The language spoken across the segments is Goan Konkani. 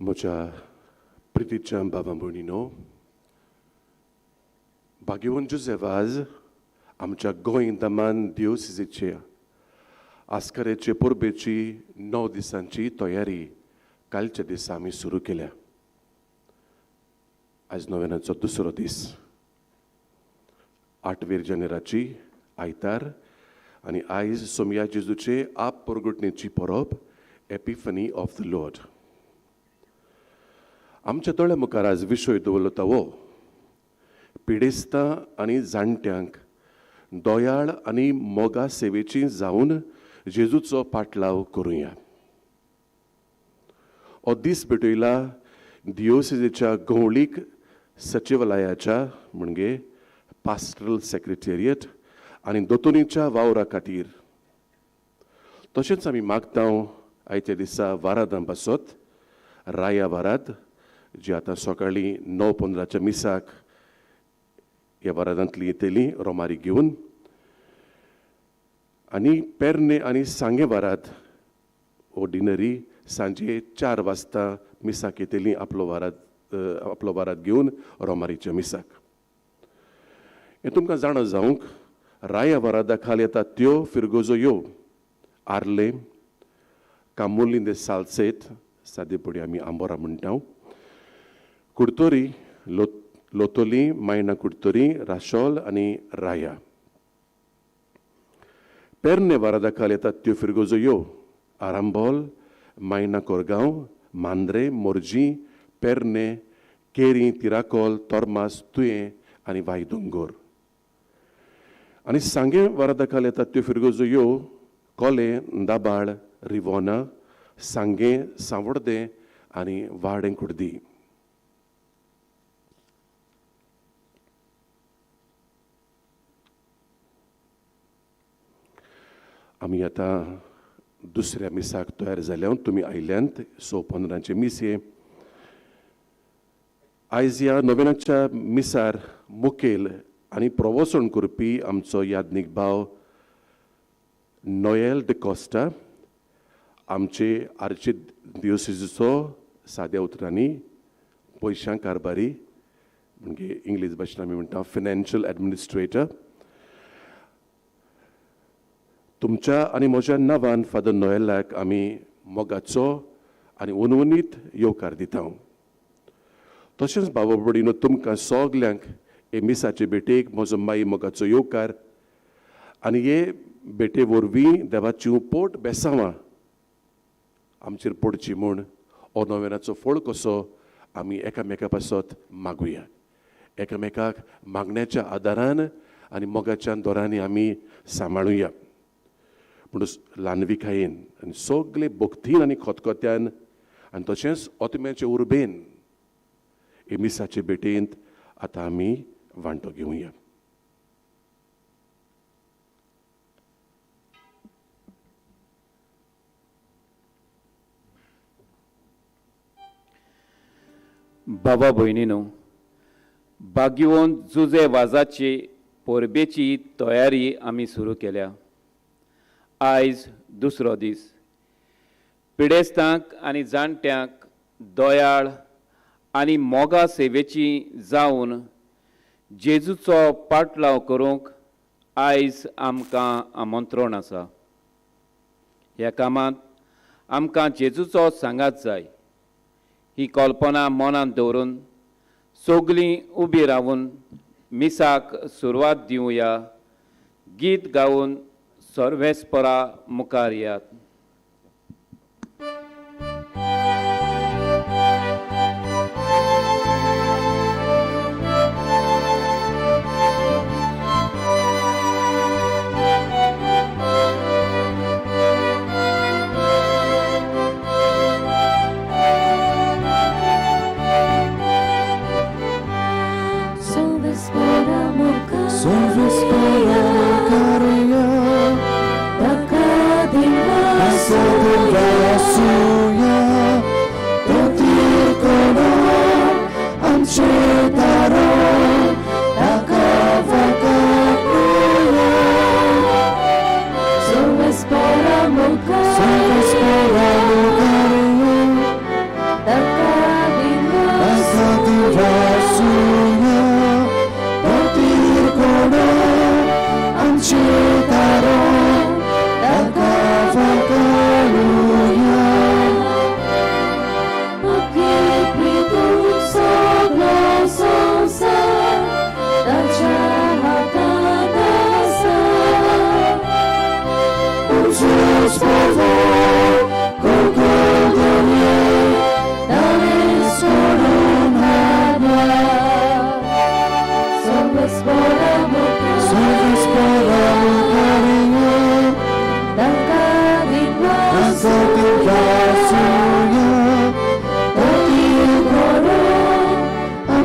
म्हज्या प्रितीच्या बाबा भयणीनो, भाग्यवंत जुझे वाज आमच्या गोंय दमान दिवसिजेचे आस्करेचे परबेची 9 दिसांची तयारी कालच्या दिसा आमी सुरू केल्या. आयज नोवेनाचो दुसरो दीस, 8 जानेराची आयतार आनी आयज सोमया जेजूचे आप परगटणेची परब, एपिफनी ऑफ the Lord. आमच्या दोळ्या मुखार आज विशय दवरलो तो हो, पिडेस्तां आनी जाणट्यांक दयाळ आनी मोगा सेवेची जावन जेजूचो पाटलाव करुया. हो दीस भेटयला दियोसेजेच्या गवळीक सचिवालयाच्या म्हणजे पास्टरल सेक्रेटेरिएट आनी दोतोनीच्या वावरा खातीर. तशेंच आमी मागता आयच्या दिसा वारादां पासत राया वाराद जी आतां सकाळीं 9:15 मिसाक ह्या वारादांतली येतली रोमारी घेवन, आनी पेरणे आनी सांगे वाराद ऑर्डिनरी सांजे 4 वाजता मिसाक येतली आपलो वाराद घेवन रोमारीच्या मिसाक. हें तुमकां जाणा जावंक राया वारादा खाल येता त्यो फिरगोजो यो आर्ले कामुर्ली दे सालसेत सादेपणी आमी आंबोरा म्हणटा, कुडतोरी लोतोली मायणा कुडतोरी राशोल आनी राया. पेरणे वारादा खाल येतात त्यो फिरगोजो यो आरांबोल मायणा कोरगांव मांद्रे मोरजी पेरणे केरी तिराकोल तोरमास तुयें आनी वायदोंगोर. आनी सांगे वारादा खाल येतात त्यो फिरगोजो यो कोले दाबाळ रिवोना सांगे सांवड्डें आनी वाडें कुर्दी. आमी आतां दुसऱ्या मिसाक तयार जाल्या. तुमी आयल्यांत 6:15 मीस हे. आयज ह्या नोवेनाच्या मिसार मुखेल आनी प्रवचन करपी आमचो याज्ञीक भाव नोएल the Costa, आमचे आर्ची दियोसेजीचो साद्या उतरांनी पयशां कारभारी म्हणजे इंग्लीश भाशेन आमी म्हणटा फिनान्शियल एडमिनिस्ट्रेटर. तुमच्या आनी म्हज्या नांवान फादर नोएलाक आमी मोगाचो आनी उनउनीत येवकार दिता. तशेंच बाबा भयणीनो तुमकां सगल्यांक हे मिसाचे भेटेक म्हजो माई मोगाचो येवकार आनी हे भेटे वरवीं देवाची पोट बेसांवां आमचेर पडची म्हूण हो नोवेनाचो फळ कसो आमी एकामेका पासत मागुया. एकामेकाक मागण्याच्या आदारान आनी मोगाच्या दोरांनी आमी सांबाळुया. पूण ल्हानविकायेन आनी सगळे भक्तीन आनी खतखत्यान आनी तशेंच ओतम्याचे उर्बेन हे मिसाचे भेटेंत आतां आमी वांटो घेवया. बाबा भयणीनो, भाग्यवंत जुझे वाजाची परबेची तयारी आमी सुरू केल्या. आयज दुसरो दीस. पिडेस्तांक आनी जाणट्यांक दयाळ आनी मोगा सेवेची जावन जेजूचो पाटलाव करूंक आयज आमकां आमंत्रण आसा. ह्या कामांत आमकां जेजूचो सांगात जाय. ही कल्पना मनांत दवरून सगलीं उबी रावन मिसाक सुरवात दिवया. गीत गावन सर्वेस्परा मुखार यात. Thank you.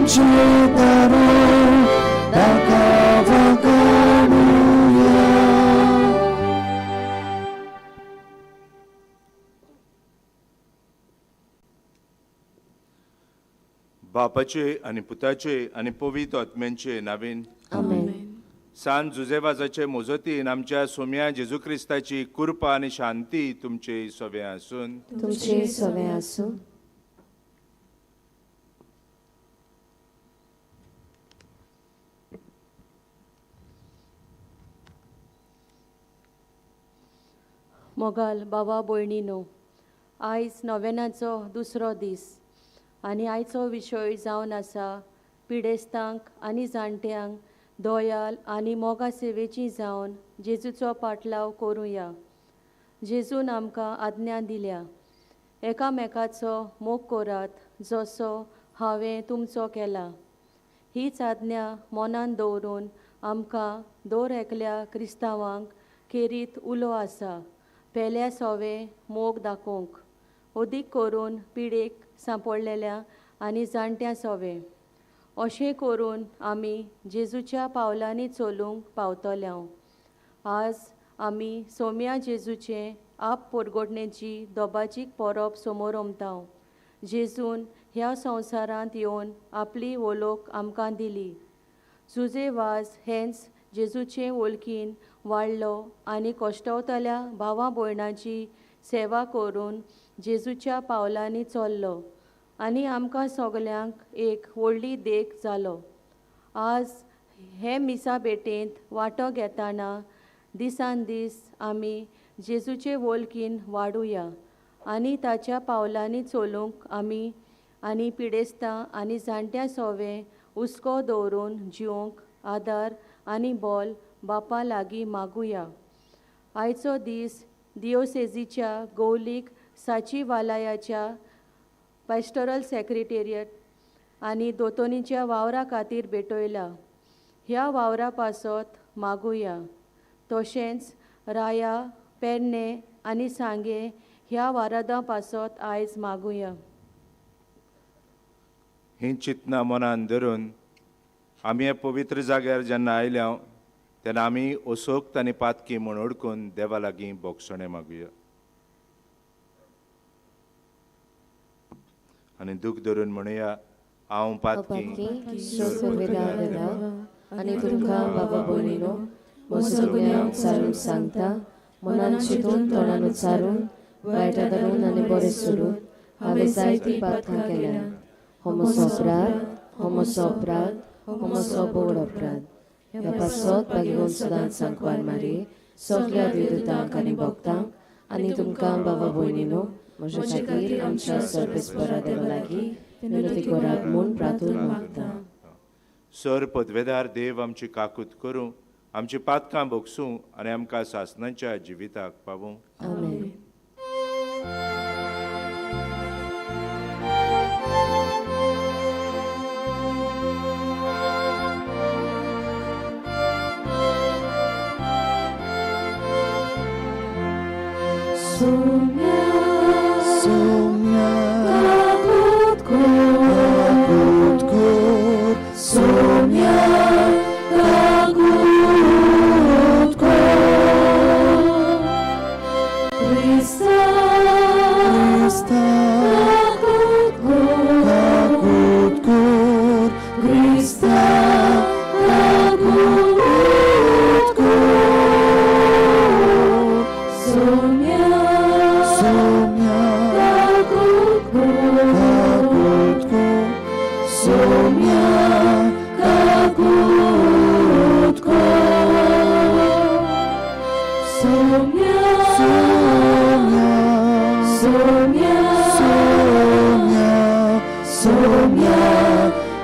आमचे दारां ताका वाखाणुया. बापाचे आनी पुताचे आनी पवित्र आत्म्यांचे नावेन आमेन. सान जुजेवाजाचे मोजतीन आमच्या सोम्या जेजू क्रिस्ताची कृपा आनी शांती तुमचे सवे आसून. तुमचे सवे आसूं. मोगाल बाबा भयणीनो, आयज नोवेनाचो दुसरो दीस आनी आयचो विशय जावन आसा पिडेस्तांक आनी जाणट्यांक दयाल आनी मोगा सेवेची जावन जेजूचो पाटलाव करुया. जेजून आमकां आज्ञा दिल्या, एकामेकाचो मोग करात जसो हांवें तुमचो केला. हीच आज्ञा मनान दवरून आमकां दर एकल्या क्रिस्तांवांक खेरीत उलो आसा पेल्या सोवे मोग दाखोवंक, अदीक करून पिडेक सांपडलेल्या आनी जाणट्यां सोवे. अशें करून आमी जेजूच्या पावलांनी चलूंक पावतले. आज आमी सोम्या जेजूचें आप पोरगोटणेची दोबाजीक परब समोर ओमता. जेजून ह्या संवसारांत येवन आपली वळख आमकां दिली. जुजे वाज हेंच जेजूचे वळखीन वाडलो आनी कश्टवतल्या भावा भयणाची सेवा करून जेजूच्या पावलांनी चल्लो आनी आमकां सगल्यांक एक व्हडली देख जालो. आज हे मिसा भेटेंत वांटो घेतना दिसान दीस आमी जेजूचे वळखीन वाडुया आनी ताच्या पावलांनी चलूंक आमी आनी पिडेस्तां आनी जाणट्यां सोवे हुस्को दवरून जिवंक आदार आनी बोल बापा लागीं मागुया. आयचो दीस दियोसेजीच्या गौलीक साचीवालयाच्या पॅस्टोरल सेक्रेटेरियट आनी दोतोनीच्या वावरा खातीर भेटयला. ह्या वावरा पासत मागुया. तशेंच राया, पेडणे आनी सांगे ह्या वारादां पासत आयज मागुया. ही चिंतना मनान धरून आमी ह्या पवित्र जाग्यार जेन्ना आयल्या तेन्ना आमी असोक्त आनी पातकी म्हूण अडकून देवा लागीं बोगसणें मागुया आनी दूख धरून म्हणुया, हांव पातकी आनी तुमकां बाबा भयणीनो म्हजो गुन्यांव उच्चारून सांगता, मनान चिंतून तोंडान उच्चारून वायटा धरून आनी बरें सोडून हांवें जायतीं पातकां केल्या. हो म्हजो अपराध, हो म्हजो अपराध, हो म्हजो बोड अपराध. ह्या पासत भागीवन सदांच सांकवार मारी सगल्या देवदूतांक आनी भक्तांक आनी तुमकां बाबा भयणीनो म्हज्या खातीर आमच्या सर्वेस्परा देवा लागीं विनंती करात म्हूण प्रार्थना मागता. सर पदवेदार देव आमची काकूत करूं, आमची पातकां भोगसूं आनी आमकां सासणाच्या जिविताक पावूं. आमेन. Sonia, kakut kor, Sonia, kakut kor, Krista, kakut kor, Krista, kakut kor, Sonia, kakut kor, Sonia, kakut kor, Sonia, Sonia, Sonia,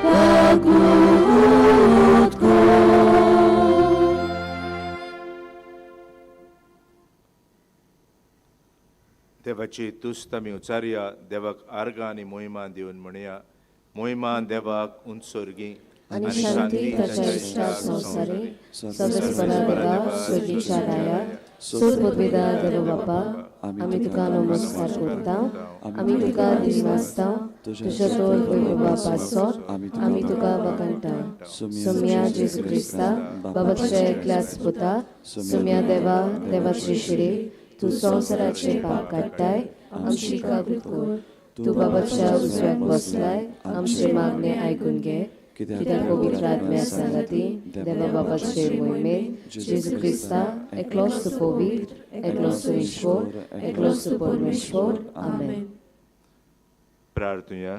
kakut kor. देवाची तुस्त आमी उचारया, देवाक आर्गां आनी मोहिमा दिवन म्हणया, मोहिमा देवाक उंचसर्गी आनी शांती ताच्या इश्टाक संवसारी सर्वेस्परा देवा, स्वर्गीच्या राया, सोद पदवेदार देव बापा, आमी तुका नमस्कार करता, आमी तुका दिनवासता, तुज्या तोर वैभवा पासत आमी तुका वखणटा। सोम्या जेजू क्रिस्ता, बाबाच्या एकल्याच पुता, सोम्या देवा, देवाचे शिरे, तूं संवसाराचे पाप काडटाय, आमची काकूत कर। तूं बाबाच्या उजव्याक बसलाय, आमचे मागणे आयकून घे, कित्याक पवित्र आत्म्या सांगाती देवा बाबाचे मोहिमेन जेजू क्रिस्ता एकलोच तूं पवित्र, एकलोच तूं ईश्वर, एकलोच तूं परमेश्वर। आमेन। प्रार्थुया।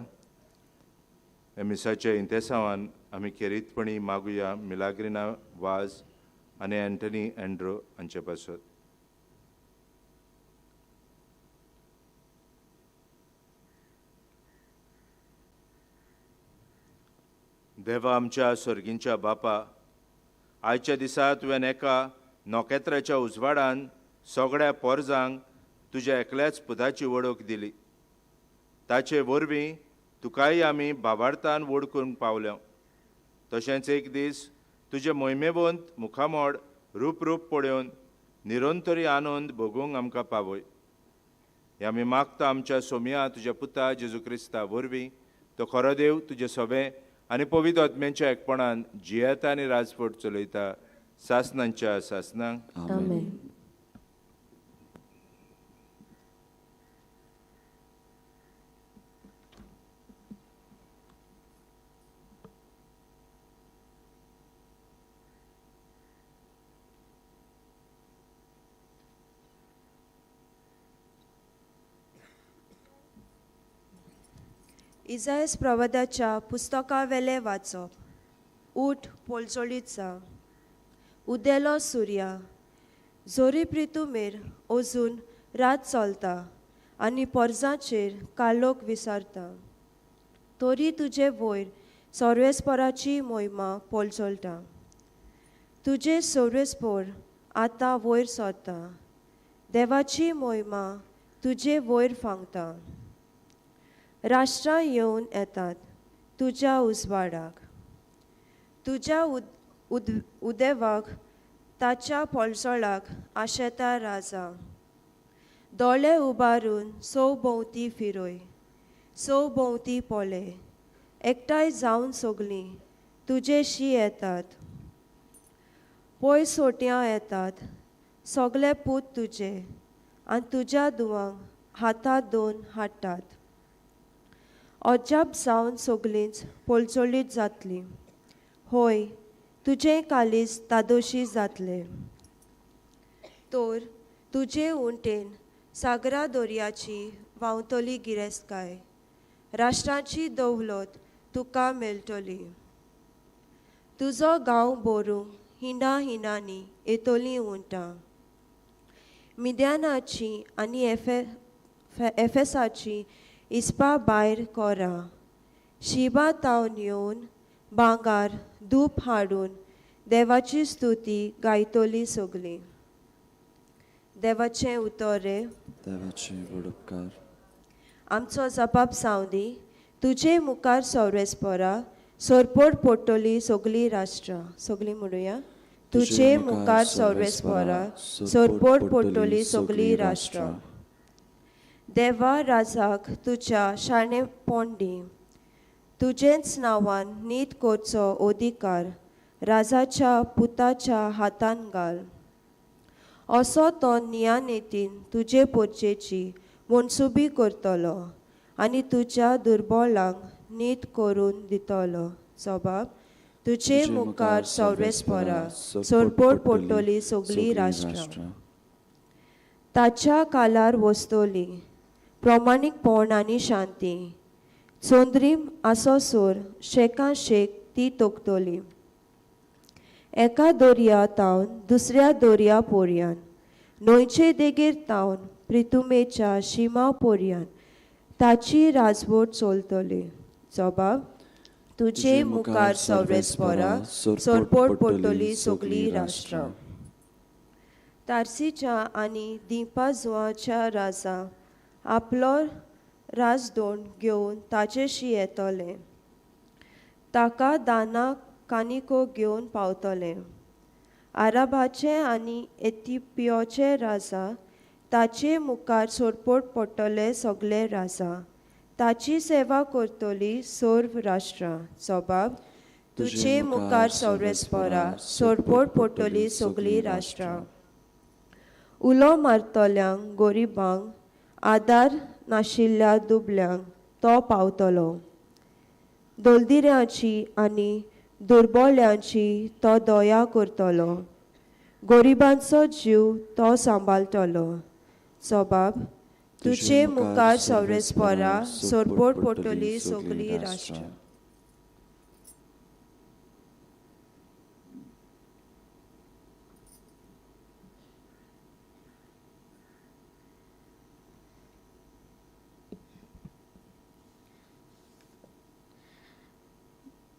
ह्या मिसाच्या इंतेसांवान आमी खेरीतपणी मागुया मिलाग्रिना वाज आनी एंटनी एंड्रो हांचे पासत। देवा आमच्या सर्गींच्या बापा, आयच्या दिसा तुवें एका नखेत्राच्या उजवाडान सगळ्या पोरजांक तुज्या एकल्याच पुताची वळख दिली। ताचे वरवीं तुकाय आमी भावार्थान वळखूंक पावल्या। तशेंच एक दीस तुजें मोहिमेवंत मुखामोड रूप रूप पळोवन निरंतरी आनंद भोगूंक आमकां पावय। हे आमी मागता आमच्या सोम्या तुज्या पुता जेजू क्रिस्ता वरवीं, तो खरो देव तुजें सवें आनी पवित्र आत्म्यांच्या एकपणान जियेता आनी राजवट चलयता सासनांच्या सासनांक। आमेन। इजायस प्रवादाच्या पुस्तकावेलें वाचप। उठ पोलचोलीत जा, उदेलो सुर्या, जोरी प्रितुमेर अजून रात चलता आनी पोरजांचेर कालोख विसरता, तरी तुजे वयर सर्वेस्पराची मोहिमा पोलचोलता। तुजे सर्वेस्पोर आतां वयर सरता, देवाची मोहिमा तुजे वयर फांगता। राष्ट्रां येवन येतात तुज्या उजवाडाक, तुज्या उदेवाक ताच्या पोलसोळाक आशेता राजा। दोळे उबारून सवभोंवती फिरय, सवभोंवती पोले, एकठांय जावन सगलीं तुजेशी येतात। पयस सोट्यां येतात सगले पूत तुजे आनी तुज्या दुवांक हातांत दोन हाडटात। अजाप जावन सगलींच पोलचोलीत जातलीं, होय तुजें कालीज तादोशी जातलें। तर तुजे उंटेन सागरा दर्याची व्हांवतली गिरेस्तकाय, राष्ट्रांची दौलत तुका मेळटली। तुजो गांव भरूंक हिंडा हिंडांनी येतलीं उंटां, मिद्यानाची आनी एफेसाची इस्पा भायर कोरा, शिबा तावन येवन भांगार धूप हाडून देवाची स्तुती गायतली सगली। देवाचें उतर रे, देवाचे व्हड उपकार। आमचो जबाब सावंदी, तुजे मुखार सर्वेस्परा सरपट पडटली सगलीं राष्ट्रां। सगलीं म्हणुया, तुजे मुखार सर्वेस्परा सरपट पडटली सगलीं राष्ट्रां। देवा राजाक तुज्या शाणेपण दी, तुजेंच नांवान नीत करचो अधिकार राजाच्या पुताच्या हातान घाल। असो तो नियानेतीन तुजे पोरचेची मनसुबी करतलो आनी तुज्या दुर्बळांक नीत करून दितलो। जबाब, तुजे मुखार सर्वेस्परा सरपट पडटली सगलीं राष्ट्रां। ताच्या कालार वसतली प्रमाणीकपण आनी शांती, चंद्रीम आसोसोर शेका शेक ती तोखतली। एका दर्या तावन दुसऱ्या दर्या पोरयान, न्हंयचे देगेर तावन प्रितुमेच्या शिमा पोरयान ताची राजवट चलतली। जबाब, तुजे मुखार सर्वेस्परा सरपट पडटली सगलीं राष्ट्रां। तारसीच्या आनी दिपाजुआच्या राजा आपलो राजदोण घेवन ताचेशी येतले, ताका दाना कानिको घेवन पावतले। आरबाचे आनी एथिपियोचे राजा ताचे मुखार सोरपोट पडटले सगळे राजा, ताची सेवा करतली सर्व राष्ट्रां. जबाब तुजे मुखार सर्वेस्परा सोरपोट पडटली सगळीं राष्ट्रां. उलो मारतल्यांक गरिबांक, आदार नाशिल्ल्या दुबल्यांक तो पावतलो. दलदिऱ्यांची आनी दुर्बोल्यांची तो दया करतलो. गरिबांचो जीव तो सांबाळटलो. जबाब तुजे मुखार सर्वेस्परा सोरपोट पडटली सगळीं राष्ट्रां.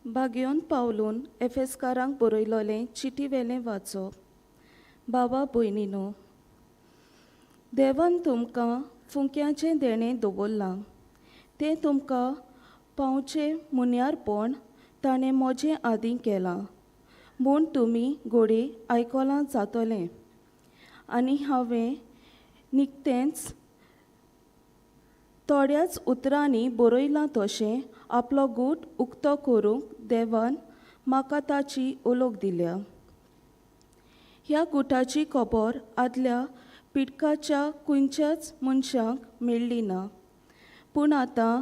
बागयोन पावलून एफेस्कारांक बरयलोलें चिटीवेलें वाचप. बाबा भयणीनो, देवान तुमकां फुंक्याचें देणें दवरलां, तें तुमकां पावचें मुन्यारपण ताणें म्हजें आदीं केलां म्हूण तुमी घोडये आयकलां जातलें. आनी हांवें निकतेंच थोड्याच उतरांनी बरयलां तशें आपलो गूट उक्तो करूंक देवान म्हाका ताची ओलोक दिल्या. ह्या गुटाची खबर आदल्या पिटकाच्या खंयच्याच मनशांक मेळ्ळी ना, पूण आतां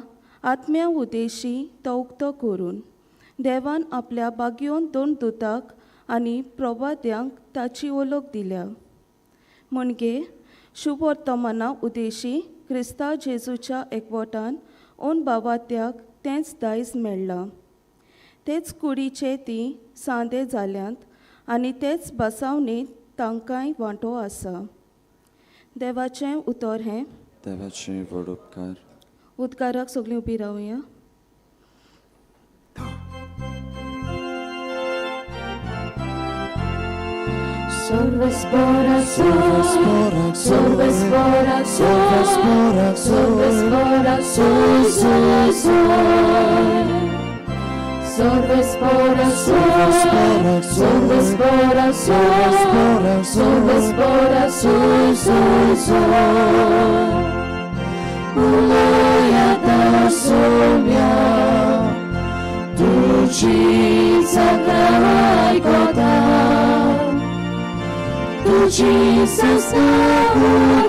आत्म्या उदेशी तो उक्तो करून देवान आपल्या बागयोन दोन दुताक आनी प्रवाद्यांक ताची ओलोक दिल्या. म्हणजे शुभवर्तमाना उदेशी क्रिस्ता जेजूच्या एकवटान ओन बावात्याक तेंच दायज मेळ्ळां. तेच कुडीचे ती सांदे जाल्यांत आनी तेच बसावणेंत तांकांय वांटो आसा. देवाचें उतर हें. देवाचें व्हड उपकार. उदकाराक सगळीं उबी रावया. Solvespora, solvespora, solvespora, solvespora, sol, sol, sol. Solvespora, solvespora, solvespora, solvespora, sol, sol, sol. Uloiata somia, tuci sacrai kota. Tu Jesus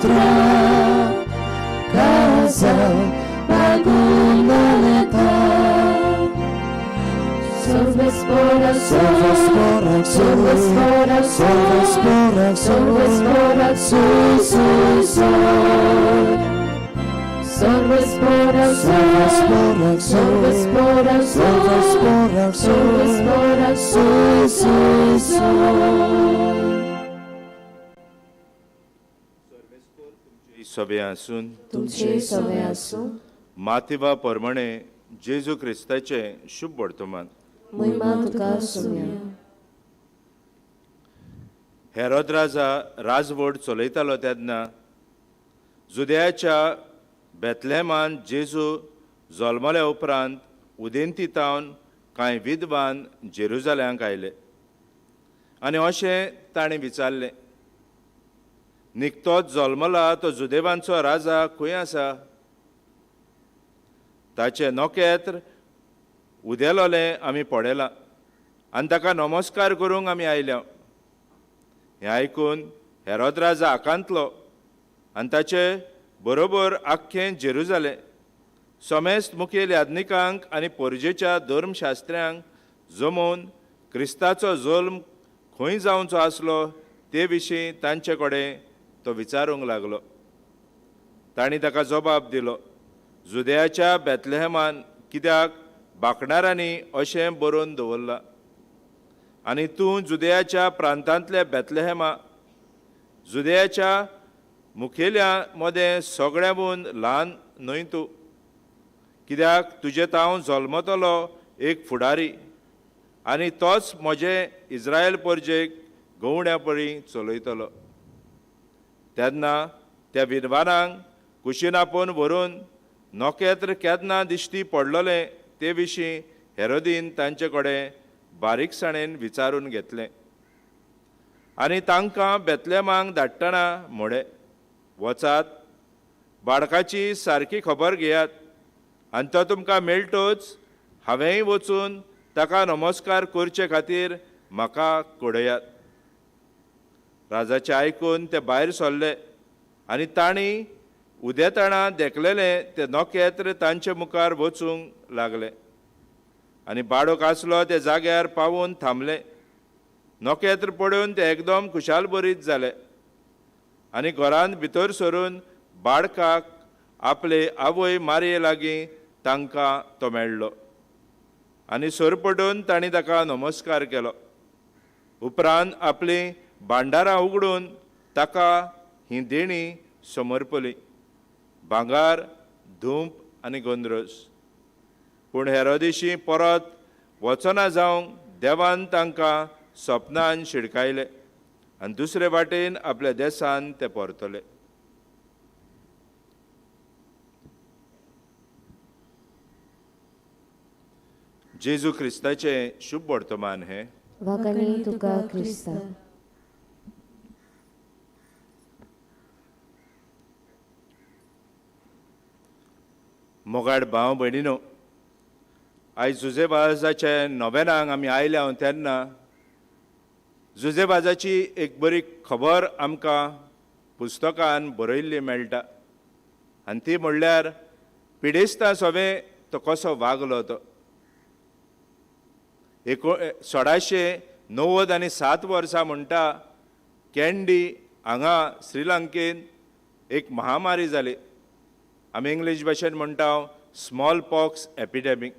na casa bagundaleta. Solvespora, solvespora, solvespora, solvespora, solvespora, sol, sol, sol. Solvespora, solvespora, solvespora, solvespora, solvespora, sol, sol, sol. सभे आसून तुमचे सवे आसूं. मातिवा परमणे जेजू क्रिस्ताचें शुभ वर्तमान. महिमा तुका सुम्या. हेरोद राजा राजवट चलयतालो तेन्ना जुदयाच्या बेथलेहमान जेजू जल्मल्या उपरांत उदेंती तावन कांय विद्वान जेरुजाल्यांक आयले आनी अशें ताणें विचारलें, निकतोच जल्मला तो जुदेवांचो राजा खंय आसा? ताचें नखेत्र उदेलोलें आमी पळयलां आनी ताका नमस्कार करूंक आमी आयल्या. हें आयकून हेरोद राजा आकांतलो आनी ताचे बरोबर आख्खें जेरुजालें समेस्त मुखेल याज्ञिकांक आनी पोरजेच्या धर्मशास्त्र्यांक जमोवन क्रिस्ताचो जल्म खंय जावचो आसलो ते विशीं तांचे कडेन तो विचारूंक लागलो. तांणी ताका जबाब दिलो, जुदयाच्या बेथलेहमान, कित्याक बाकणारांनी अशें बरोवन दवरलां, आनी तूं जुदयाच्या प्रांतांतल्या बेथलेहमा जुदयाच्या मुखेल्या मदें सगळ्यांहून ल्हान न्हय तूं, कित्याक तुजे तावन जल्मतलो एक फुडारी आनी तोच म्हजे इस्रायल परजेक गवण्या परी चलयतलो. तेन्ना त्या विद्वानांक कुशीन आपोवन व्हरून नखेत्र केन्ना दिश्टी पडलोलें ते विशीं हेरोदीन तांचे कडेन बारीकसाणेन विचारून घेतलें आनी तांकां बेथलेहमाक धाडटना म्हळें, वचात, बाळकाची सारकी खबर घेयात आनी तो तुमकां मेळटोच हांवेंय वचून ताका नमस्कार करचे खातीर म्हाका कळयात। राजाचें आयकून ते भायर सरले आनी तांणी उदेताणा देखलेलें तें नखेत्र तांचे मुखार वचूंक लागलें आनी बाळक आसलो ते जाग्यार पावून थांबलें। नखेत्र पळोवन ते एकदम खुशालभरीत जाले आनी घरांत भितर सरून बाळकाक आपले आवय मारये लागीं तांकां तो मेळ्ळो आनी सरपटून तांणी ताका नमस्कार केलो। उपरांत आपलीं भांडारां उगडून ताका ही देणी समर्पली, भांगर, धूप आनी गोंद्रोस। पूण हेरोदिशी परत वचना जावंक देवान तांकां सपनान शिडकायले आनी दुसरे वाटेन आपल्या देसान ते परतले। जेजू क्रिस्ताचें शुभ वर्तमान हें। वाखाणी तुका क्रिस्ता। मोगाड भाव भयणीनो, आयज जुजेबाजाचे नोवेनांक आमी आयल्या तेन्ना जुजेबाजाची एक बरी खबर आमकां पुस्तकान बरयल्ली मेळटा आनी ती म्हणल्यार पिडेस्तां सोबें तो कसो वागलो तो। 1697 वर्सां म्हणटा कॅन्डी हांगा श्रीलंकेन एक महामारी जाली, आमी इंग्लीश भाशेन म्हणटा स्मॉल पॉक्स एपिडेमीक।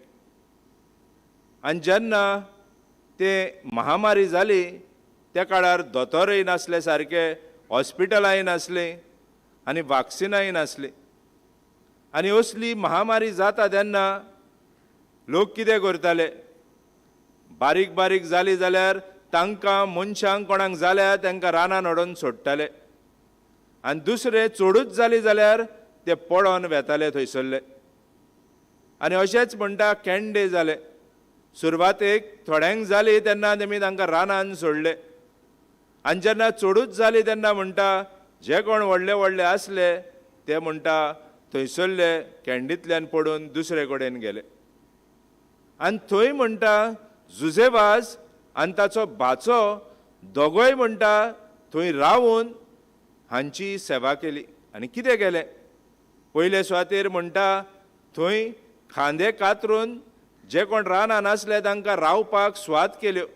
आनी जेन्ना ते महामारी जाली त्या काळार दोतोरय नासले सारके, हॉस्पिटलांय नासलीं आनी वॅक्सिनांय नासलीं। आनी असली महामारी जाता तेन्ना लोक कितें करताले, बारीक बारीक जाली जाल्यार तांकां मनशांक कोणाक जाल्यार तांकां रानान हाडून सोडटाले आनी दुसरे चडूच जाली जाल्यार ते पळोवन वेताले थंयसरले। आनी अशेंच म्हणटा कॅन्डे जाले, सुरवातेक थोड्यांक जाली तेन्ना तेमी तांकां रानान सोडले आनी जेन्ना चडूच जाली तेन्ना म्हणटा जे कोण व्हडले व्हडले आसले ते म्हणटा थंयसरले कॅन्डींतल्यान पडून दुसरे कडेन गेले। आनी थंय म्हणटा जुजेवाज आनी ताचो भाचो दोगोय म्हणटा थंय रावून हांची सेवा केली। आनी कितें केलें, पयले सुवातेर म्हणटा थंय खांदे कातरून जे कोण रानान आसले तांकां रावपाक सुवात केल्यो,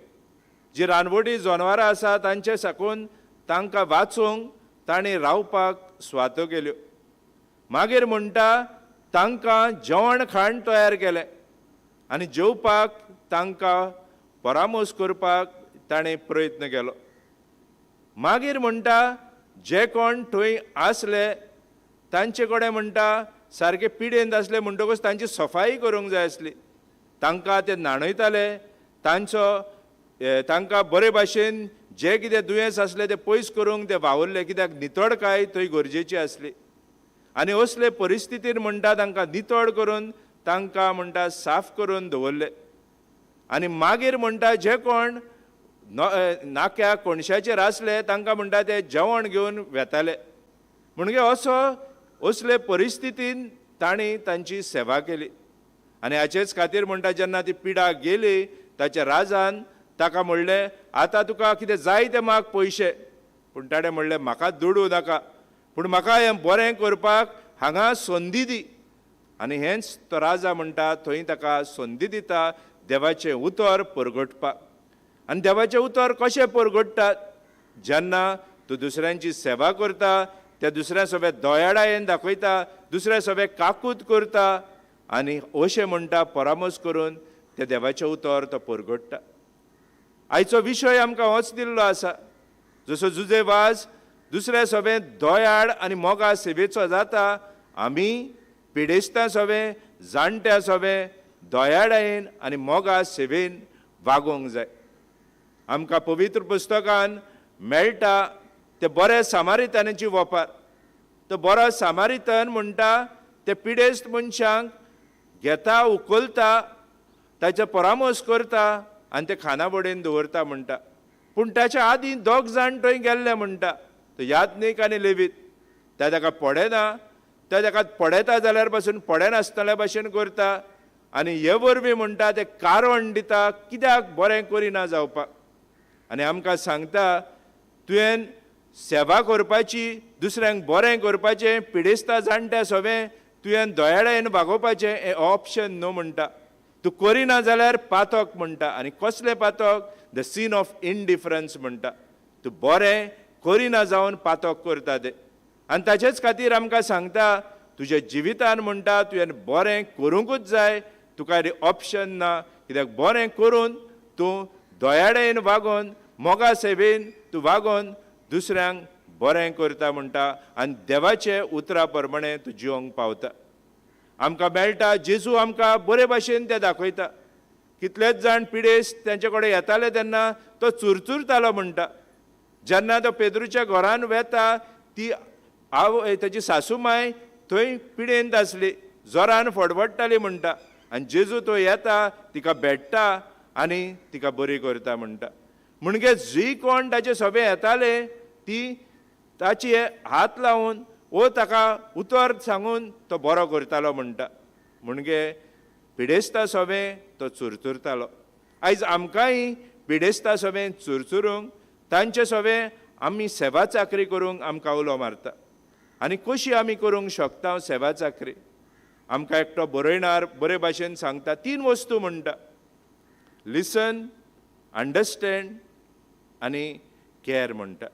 जी रानवटी जनावरां आसा तांचे साकून तांकां वाचूंक तांणी रावपाक सुवातो केल्यो। मागीर म्हणटा तांकां जेवण खाण तयार केलें आनी जेवपाक तांकां परामोस करपाक ताणें प्रयत्न केलो। मागीर म्हणटा जे कोण थंय आसले तांचे कडेन म्हणटा सारके पिडेंत आसले म्हणटकूच तांची सफाई करूंक जाय आसली, तांकां ते न्हाणयताले, तांचो तांकां बरे भाशेन जे कितें दुयेंस आसलें तें पयस करूंक ते वावुरले, कित्याक नितळकाय थंय गरजेची आसली। आनी असले परिस्थितीन म्हणटा तांकां नितळ करून तांकां म्हणटा साफ करून दवरले। आनी मागीर म्हणटा जे कोण नाक्या कोणशाचेर आसले तांकां म्हणटा ते जेवण घेवन वेताले। म्हणजे असो असले परिस्थितीन तांणी तांची सेवा केली। आनी हाचेच खातीर म्हणटा जेन्ना ती पिडा गेली ताच्या राजान ताका म्हणलें आतां तुका कितें जाय तें माग पयशे, पूण ताणें म्हणलें म्हाका दुडू नाका, पूण म्हाका हें बरें करपाक हांगा संदी दी। आनी हेंच तो राजा म्हणटा थंय ताका संदी दिता देवाचें उतर परगटपाक। आनी देवाचें उतर कशें परगट्टात, जेन्ना तूं दुसऱ्यांची सेवा करता, त्या दुसऱ्या सोबे दयाळायेन दाखयता, दुसऱ्या सोबे काकूत करता आनी अशें म्हणटा परामर्श करून ते देवाचें उतर तो परगट्टा। आयचो विशय आमकां होच दिल्लो आसा, जसो जुजेवाज दुसऱ्या सोबे दयाळ आनी मोगा सेवेचो जाता, आमी पिडेस्तां सोबे जाणट्या सोबे दयाळायेन आनी मोगा सेवेन वागोवंक जाय। आमकां पवित्र पुस्तकान मेळटा ते बरे सामारितानाची वपार। तो बरो सामारितन म्हणटा ते पिडेस्त मनशांक घेता, उखलता, ताचो परामर्श करता आनी ते खाना बडेन दवरता म्हणटा। पूण ताच्या आदीं दोग जाण थंय गेल्ले म्हणटा, तो याज्ञीक आनी लेवीत। ते ताका पडना, ते ताका पडयता जाल्यार पासून पडनासतल्या भाशेन करता आनी हे वरवीं म्हणटा ते कारण दिता कित्याक बरें करिना जावपाक. आनी आमकां सांगता तुवें सेवा करपाची, दुसऱ्यांक बरें करपाचें, पिडेस्ता जाणट्या सगळें तुवें दयाळायेन वागोवपाचें हें ऑप्शन न्हू म्हणटा. तूं करिना जाल्यार पातक म्हणटा. आनी कसलें पातक? The scene of indifference म्हणटा. तूं बरें करिना जावन पातक करता तें. आनी ताचेच खातीर आमकां सांगता तुज्या जिवितान म्हणटा तुवें बरें करूंकूच जाय, तुका ऑप्शन ना. कित्याक बरें करून तूं दयाळेन वागोवन मोगा सेवेन तूं वागोवन दुसऱ्यांक बरें करता म्हणटा आनी देवाचे उतरा प्रमाणे तूं जिवंक पावता. आमकां मेळटा जेजू आमकां बरे भाशेन तें दाखयता. कितलेच जाण पिडेस्त तेंचे कडेन येताले तेन्ना तो चुरचुरतालो म्हणटा. जेन्ना तो पेद्रूच्या घरान वेता ती आवय ताची सासूमाय थंय पिडेंत आसली, जोरान फडफडटाली म्हणटा. आनी जेजू तो येता तिका भेट्टा आनी तिका बरी करता म्हणटा. म्हणजे जी कोण ताचे सभे येताले ती ताचे हात लावन वो ताका उतर सांगून तो बरो करतालो म्हणटा. म्हणजे पिडेस्ता सभे तो चुरचुरतालो. आयज आमकांय पिडेस्ता सभेन चुरचुरूंक, तांचे सभे आमी सेवा चाकरी करूंक आमकां उलो मारता. आनी कशी आमी करूंक शकता सेवा चाकरी? आमकां एकटो बरयणार बरे भाशेन सांगता तीन वस्तू म्हणटा, लिसन, अंडरस्टँड आनी कॅर म्हणटा.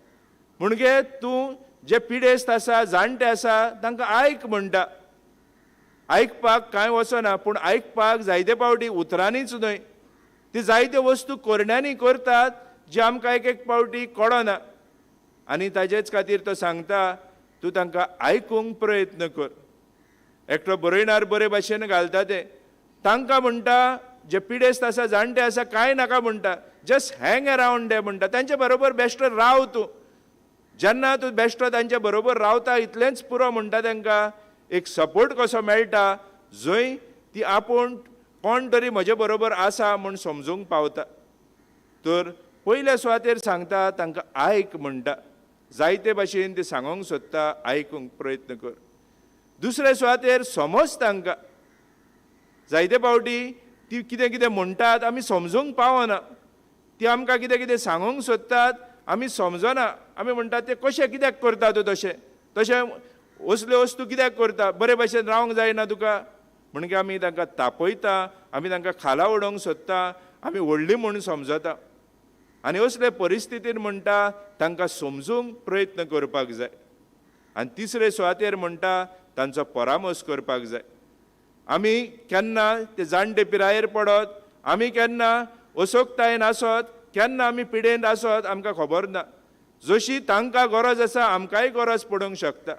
म्हणजे तूं जे पिडेस्त आसा, जाणटे आसा तांकां आयक म्हणटा. आयकपाक कांय वचना, पूण आयकपाक जायते पावटी उतरांनीच न्हय, ती जायत्यो वस्तू करण्यांनी करतात जे आमकां एक एक पावटी कळना. आनी ताजेच खातीर तो सांगता तूं तांकां आयकूंक प्रयत्न कर. एकटो बरयणार बरे भाशेन घालता तें तांकां म्हणटा जे पिडेस्त आसा, जाणटे आसा, कांय नाका म्हणटा, जस्ट हँग अरावंड डे म्हणटा, तांचे बरोबर बेश्टो राव तूं. जेन्ना तूं बेश्टो तांचे बरोबर रावता इतलेंच पुरो म्हणटा. तांकां एक सपोर्ट कसो मेळटा जंय ती आपूण कोण तरी म्हजे बरोबर आसा म्हूण समजूंक पावता. तर पयल्या सुवातेर सांगता तांकां आयक म्हणटा. जायते भाशेन ती सांगूंक सोदता, आयकूंक प्रयत्न कर. दुसऱ्या सुवातेर समज तांकां. जायते पावटी ती कितें कितें म्हणटात आमी समजूंक पावना, ती आमकां कितें कितें सांगूंक सोदतात आमी समजना. आमी म्हणटात ते कशें कित्याक करता तूं तशें, तशें असल्यो वस्तू कित्याक करता, बरे भाशेन रावंक जायना तुका. म्हणजे आमी तांकां तापयता, आमी तांकां खाला उडोवंक सोदता, आमी व्हडली म्हूण समजता. आनी असले परिस्थितीन म्हणटा तांकां समजूंक प्रयत्न करपाक जाय. आनी तिसरे सुवातेर म्हणटा तांचो परामर्श करपाक जाय. आमी केन्ना ते जाणटे पिरायेर पडत, आमी केन्ना असोकतायेन आसत, केन्ना आमी पिडेन आसत आमकां खबर ना. जशी तांकां गरज आसा आमकांय गरज पडूंक शकता.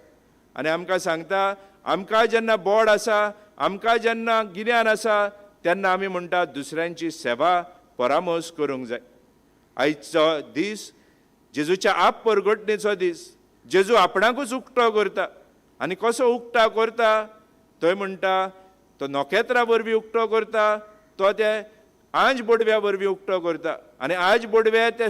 आनी आमकां सांगता आमकां जेन्ना बोड आसा, आमकां जेन्ना गिन्यान आसा तेन्ना आमी म्हणटा दुसऱ्यांची सेवा परामर्श करूंक जाय. आयचो दीस जेजूच्या आप परगटणेचो दीस. जेजू आपणाकूच उक्तो करता. आनी कसो उक्ता करता? थंय म्हणटा तो नखेत्रा वरवीं उक्तो करता, तो ते आंज बोडव्या वरवीं उक्तो करता. आनी आंज बोडवे ते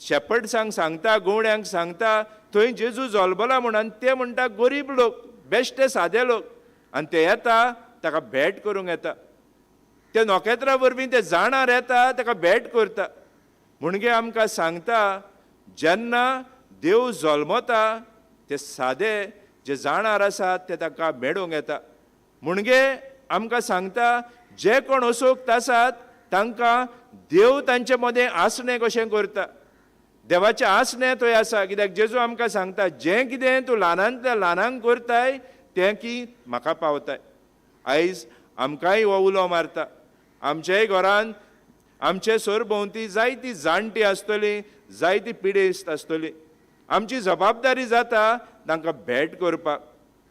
शेपर्ड्सांक सांगता, गवण्यांक सांगता थंय जेजू जल्मला म्हूण. आनी ते म्हणटा गरीब लोक, बेश्टे सादे लोक. आनी ते येता ताका भेट करूंक येता, ते नखेत्रा वरवीं ते जाणार येता ताका भेट करता. म्हणजे आमकां सांगता जेन्ना देव जल्मता ते सादे जे जाणार आसात ते ताका मेळूंक येता. म्हणजे आमकां सांगता जे कोण असोक्त आसात तांकां देव तांचे मदें आसणें कशें करता, देवाचें आसणें थंय आसा. कित्याक जेजू आमकां सांगता जें कितें तूं ल्हानांतल्या ल्हानांक करताय तें की म्हाका पावताय. आयज आमकांय हो उलो मारता. आमच्याय घरान आमचे सरभोंवती जायती जाणटी आसतली, जायती पिडेस्त आसतली. आमची जबाबदारी जाता तांकां भेट करपाक,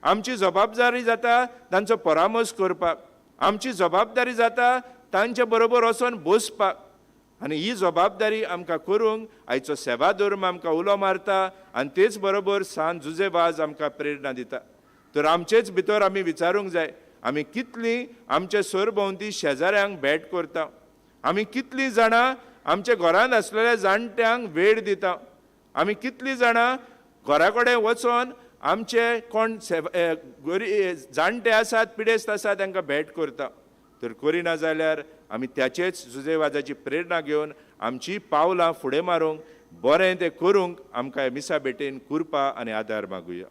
आमची जबाबदारी जाता तांचो परामर्श करपाक, आमची जबाबदारी जाता तांचे बरोबर वचोन बसपाक. आनी ही जबाबदारी आमकां करूंक आयचो सेवा धर्म आमकां उलो मारता. आनी तेच बरोबर सान जुजे वाज आमकां प्रेरणा दिता. तर आमचेच भितर आमी विचारूंक जाय आमी कितलीं आमचे सरभोंवती शेजाऱ्यांक भेट करता, आमी कितलीं जाणां आमच्या घरांत आसलेल्या जाणट्यांक वेळ दिता, आमी कितलीं जाणां घरा कडेन वचोन आमचे कोण गरी जाणटे आसात, पिडेस्त आसात, तांकां भेट करता. तर करिना जाल्यार आमी त्याचेच जुजे वाजाची प्रेरणा घेवन आमची पावलां फुडें मारूंक, बरें तें करूंक आमकां मिसा भेटेन कुरपा आनी आदार मागुया.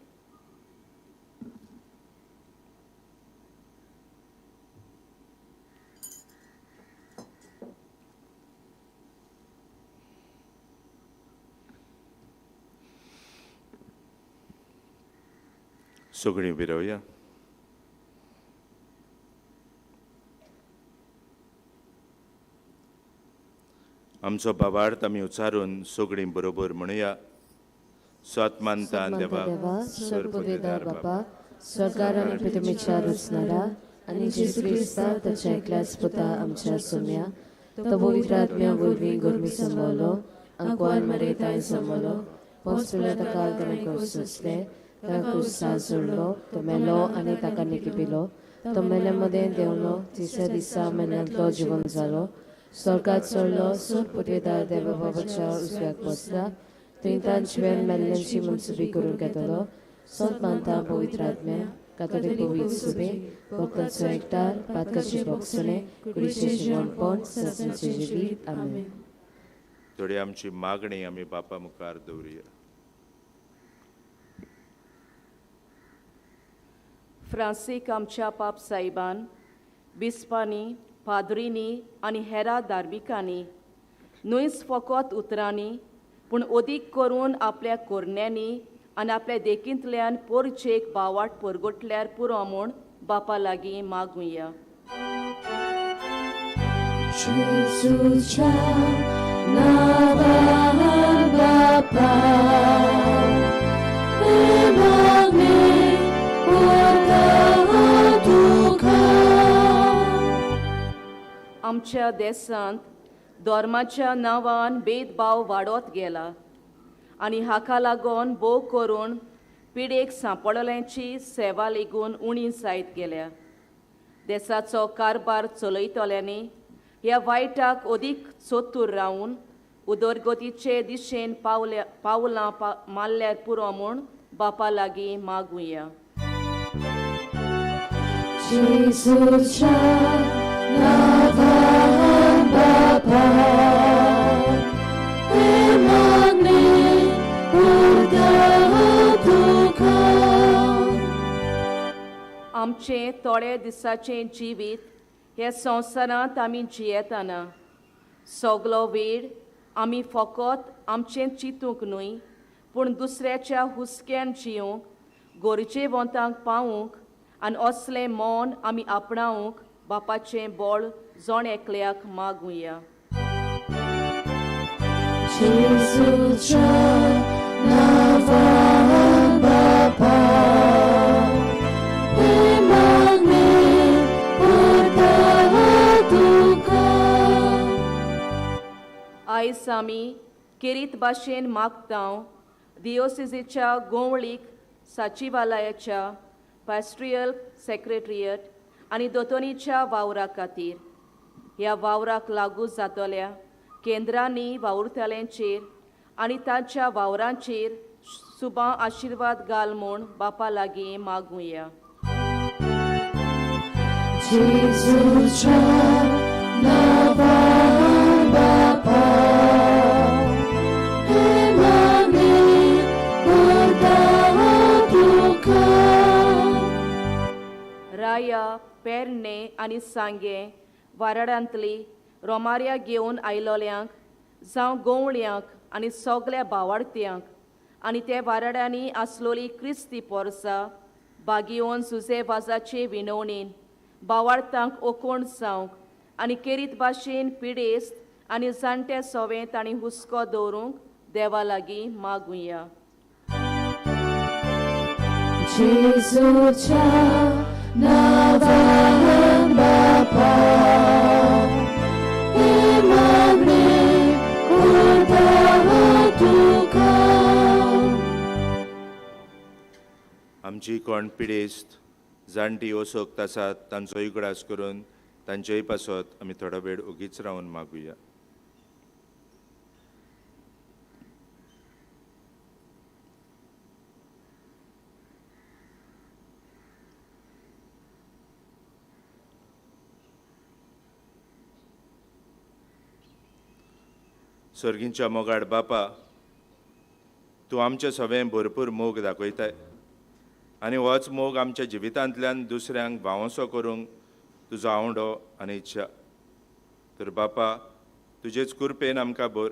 सगळीं उबी रावया. आमचो बाबार्थ आमी उच्चारून सगळीं बरोबर म्हणुया. सत मानता देवा, स्वर्गपुदेदार बापा, स्वर्गार आनी पृथ्वीच्या रचणारा आनी जेजू क्रिस्ता ताच्या एकल्याच पुता आमच्या सोम्या, तो पवित्र आत्म्या वरवीं गोरमी सांबाळलो, आंकवार मरेताय सांबाळलो, पोसपिल्या ताका ताणें कोस सोंसलें, ताका कुर्सा जोडलो, तो मेलो आनी ताका निकिपिलो, तो मेल्या मदें देंवलो, तिसऱ्या दिसा मेल्यांतलो जिवन जालो, स्वर्गात चडलो, सुर पुतवेदार देवा बाबाच्या उजव्याक बसला, थंय तांचे मेल्ल्यांची मनसुबी करूंक येतलो. सत मानता पवित्र आत्म्या, कातोलीक पवित्र सुबे, भक्तांचो एकठार, पातकाचे भोगसणे, कुडीचें जिवनपण, सत्संगचें जिवीत. आमेन. थोडी आमची मागणी आमी बापा मुखार दवरुया. फ्रांसीक आमच्या पाप साहेबान, बिस्पांनी, पाद्रींनी आनी हेरा धार्मिकांनी न्हयच फकत उतरांनी पूण अदीक करून आपल्या कोरण्यांनी आनी आपल्या देखींतल्यान पोरचेक बावाट परगटल्यार पुरो म्हूण बापा लागीं मागुया. जेजूच्या नांवान बापा, हें मागणें करता तुका. आमच्या देशांत धर्माच्या नांवान भेदभाव वाडत गेला आनी हाका लागून भोव करून पिडेक सांपडल्यांची सेवा लेगून उणी जायत गेल्या. देशाचो कारभार चलयतल्यांनी ह्या वायटाक अदीक चतूर रावन उदरगतीचे दिशेन पावलां मारल्यार पुरो म्हूण बापा लागीं मागुया. जेजूच्या नांवान बापा, हें मागणें करता तुका. आमचें थोडे दिसाचें जिवीत हे संवसारांत आमी जियेतना सगलो वेळ आमी फकत आमचें चिंतूंक न्हय पूण दुसऱ्याच्या हुस्क्यान जिवंक, गरजेवंतांक पावूंक आनी असलें मन आमी आपणावंक बापाचें बळ जण एकल्याक मागुया. जेजूच्या नांवान बापा, हें मागणें करता तुका. आयज आमी केरीत भाशेन मागता दियोसिजीच्या गोंवळीक सचिवालयाच्या पास्ट्रियल सेक्रेटरियट आनी दोतोनीच्या वावरा खातीर ह्या वावराक लागू जातल्या केंद्रांनी वावुरतल्यांचेर आनी तांच्या वावरांचेर सुबा आशिर्वाद घाल म्हूण बापा लागीं मागुया. जेजूच्या नांवान बापा, हें मागणें करता तुका. राया, पेरणे आनी सांगें वाराडांतली रोमार्या घेवन आयलोल्यांक जावं गोवळ्यांक आनी सगल्या बावाडत्यांक आनी ते वाराडांनी आसलोली क्रिस्ती पोरसा बागियोन सुजे वाजाचे विनवणीन बावाडतांक ओकोण जावंक आनी केरीत भाशेन पिडेस्त आनी जाणटे सोवे तांणी हुस्को दवरूंक देवा लागीं मागुया. जेजूच्या नांवान बापा, हें मागणें करता तुका. आमची कोण पिडेस्त जाणटी ओसोक्त आसात तांचो उगडास करून तांचेय पासत आमी थोडो वेळ ओगीच रावन मागुया. सर्गींच्या मोगाड बापा, तूं आमचे सवें भरपूर मोग दाखयताय आनी होच मोग आमच्या जिवितांतल्यान दुसऱ्यांक भावोसो करूंक तुजो आवंडो आनी इच्छा. तर बापा, तुजेच कृपेन आमकां भर,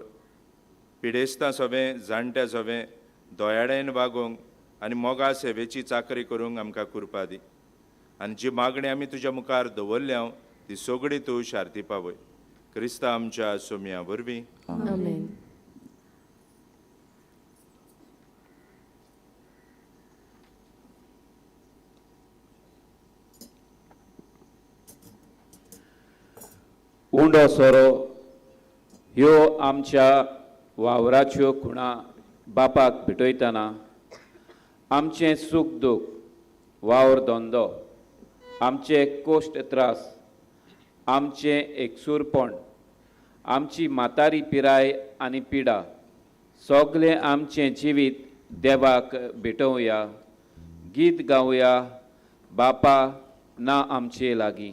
पिडेस्तां सवें, जाणट्या सवें दयाळेन वागोवंक आनी मोगा सेवेची चाकरी करूंक आमकां कृपा दी. आनी जी मागणी आमी तुज्या मुखार दवरल्या ती सगळी तूं शार्ती पावय. क्रिस्ता आमच्या सोम्या वरवीं. आमेन. उंडो सोरो ह्यो आमच्या वावराच्यो खुणा बापाक भेटयतना आमचें सूख दूख, वावर धंदो, आमचे कोश्ट त्रास, आमचें एकसूरपण, आमची म्हातारी पिराय आनी पिडा, सगळें आमचें जिवीत देवाक भेटोवया, गीत गावया, बापा ना आमचे लागीं.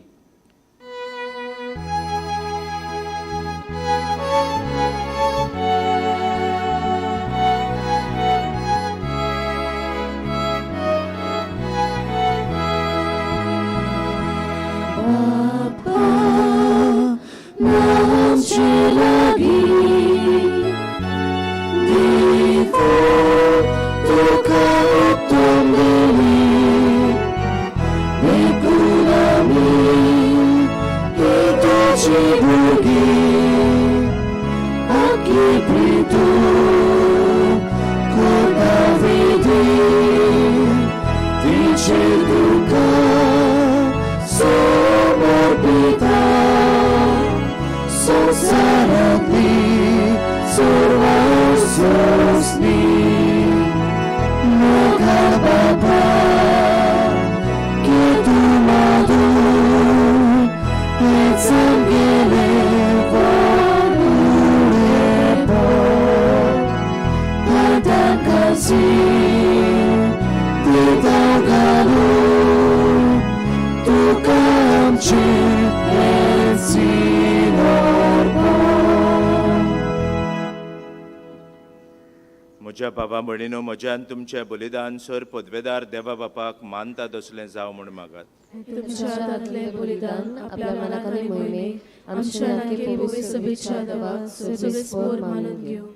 म्हज्या बाबा भयणीनो, म्हज्यान तुमचें बलिदान सर पदवेदार देवा बापाक मानता तसलें जावं म्हूण मागात. तुमच्या हातांतलें बलिदान आपल्या मनाक आनी मोहिमेक आमच्या नाके पवित्र सभेच्या देवाक सर्वेस्पोर मानून घेवं.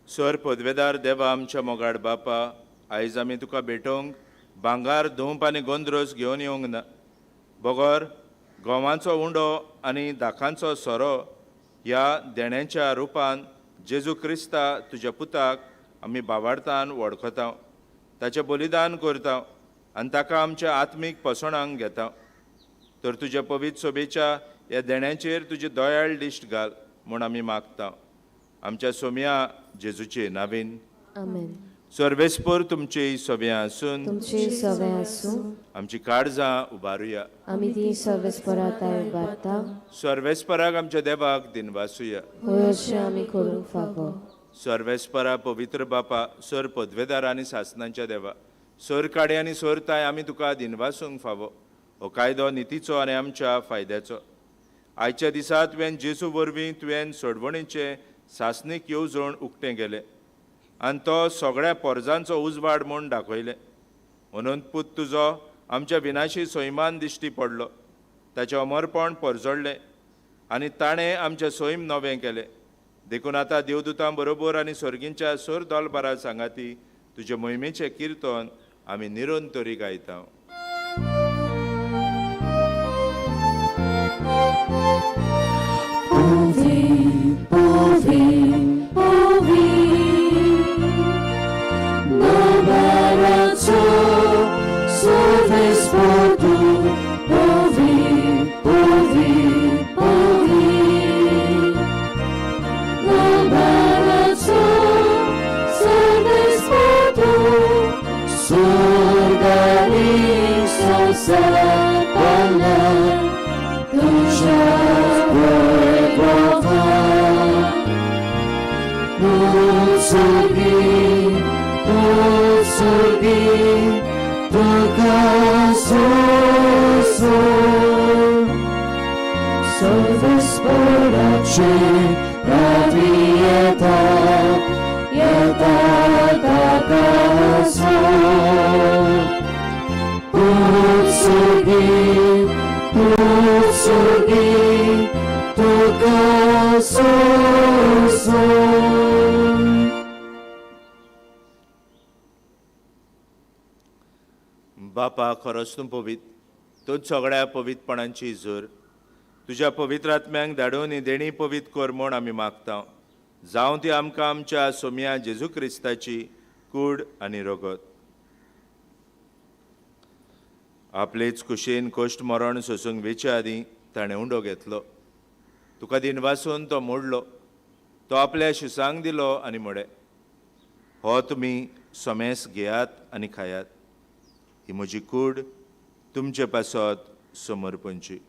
सर पदवेदार देवा आमच्या मोगाड बापा, आयज आमी तुका भेटोवंक भांगार, धूप आनी गोंद्रोस घेवन येवंक ना, बगर गोवांचो उंडो आनी दाखांचो सोरो ह्या देण्यांच्या रुपान जेजू क्रिस्ता तुज्या पुताक आमी बावार्थान वळखता, ताचें बलिदान करता आनी ताका आमच्या आत्मीक पसणांक घेता. तर तुज्या पवित्र सोबेच्या ह्या देण्यांचेर तुजी दयाळ दिश्ट घाल म्हूण आमी मागता, आमच्या सोम्या जेजूचे नावीन. आमेन. सर्वेस्पोर तुमची सव्यां आसून, तुमची सव्यां आसूं. आमची काळजां उबारुया, आमी ती सर्वेस्पराक उबारता. सर्वेस्पराक आमच्या देवाक दिनवासुया, हय अशें आमी करूंक फावो. सर्वेस्परा पवित्र बापा, सर पदवेदार आनी सासनांच्या देवा, सर काडे आनी सर ताय आमी तुका दिनवासूंक फावो. हो कायदो नितीचो आनी आमच्या फायद्याचो. आयच्या दिसा तुवें जेजू वरवीं तुवें सोडवणीचें सासणीक येवजण उक्तें केलें आनी तो सगळ्या पोरजांचो उजवाड म्हूण दाखयलें. म्हणून पूत तुजो आमच्या विनाशी सैमान दिश्टी पडलो, ताचें अमरपण परजळ्ळें आनी ताणें आमचें सैम नवें केलें. देखून आतां देवदूतां बरोबर आनी सर्गींच्या सोर दोलबारा सांगाती तुजे मोहिमेचें किर्तन आमी निरंतरी गायता. Salve sporace, Ave. आसा. पूत सोगी, पूत सोगी, तुका सोंसो. बापा, खरोच तूं पवित्र, तूं सगळ्या पवित्रपणांची जोर. तुज्या पवित्र आत्म्यांक धाडून ही देणी पवित्र कर म्हूण आमी मागता. जावं ती आमकां आमच्या सोम्या जेजू क्रिस्ताची कूड आनी रगत. आपलेच कुशीन कोश्ट मरण सोसूंक वेचे आदीं ताणें उंडो घेतलो, तुका दिनवासून तो मोडलो, तो आपल्या शिसांक दिलो आनी म्हळें, हो तुमी सोमेस घेयात आनी खायात, ही म्हजी कूड तुमचे पासत समर्पणची.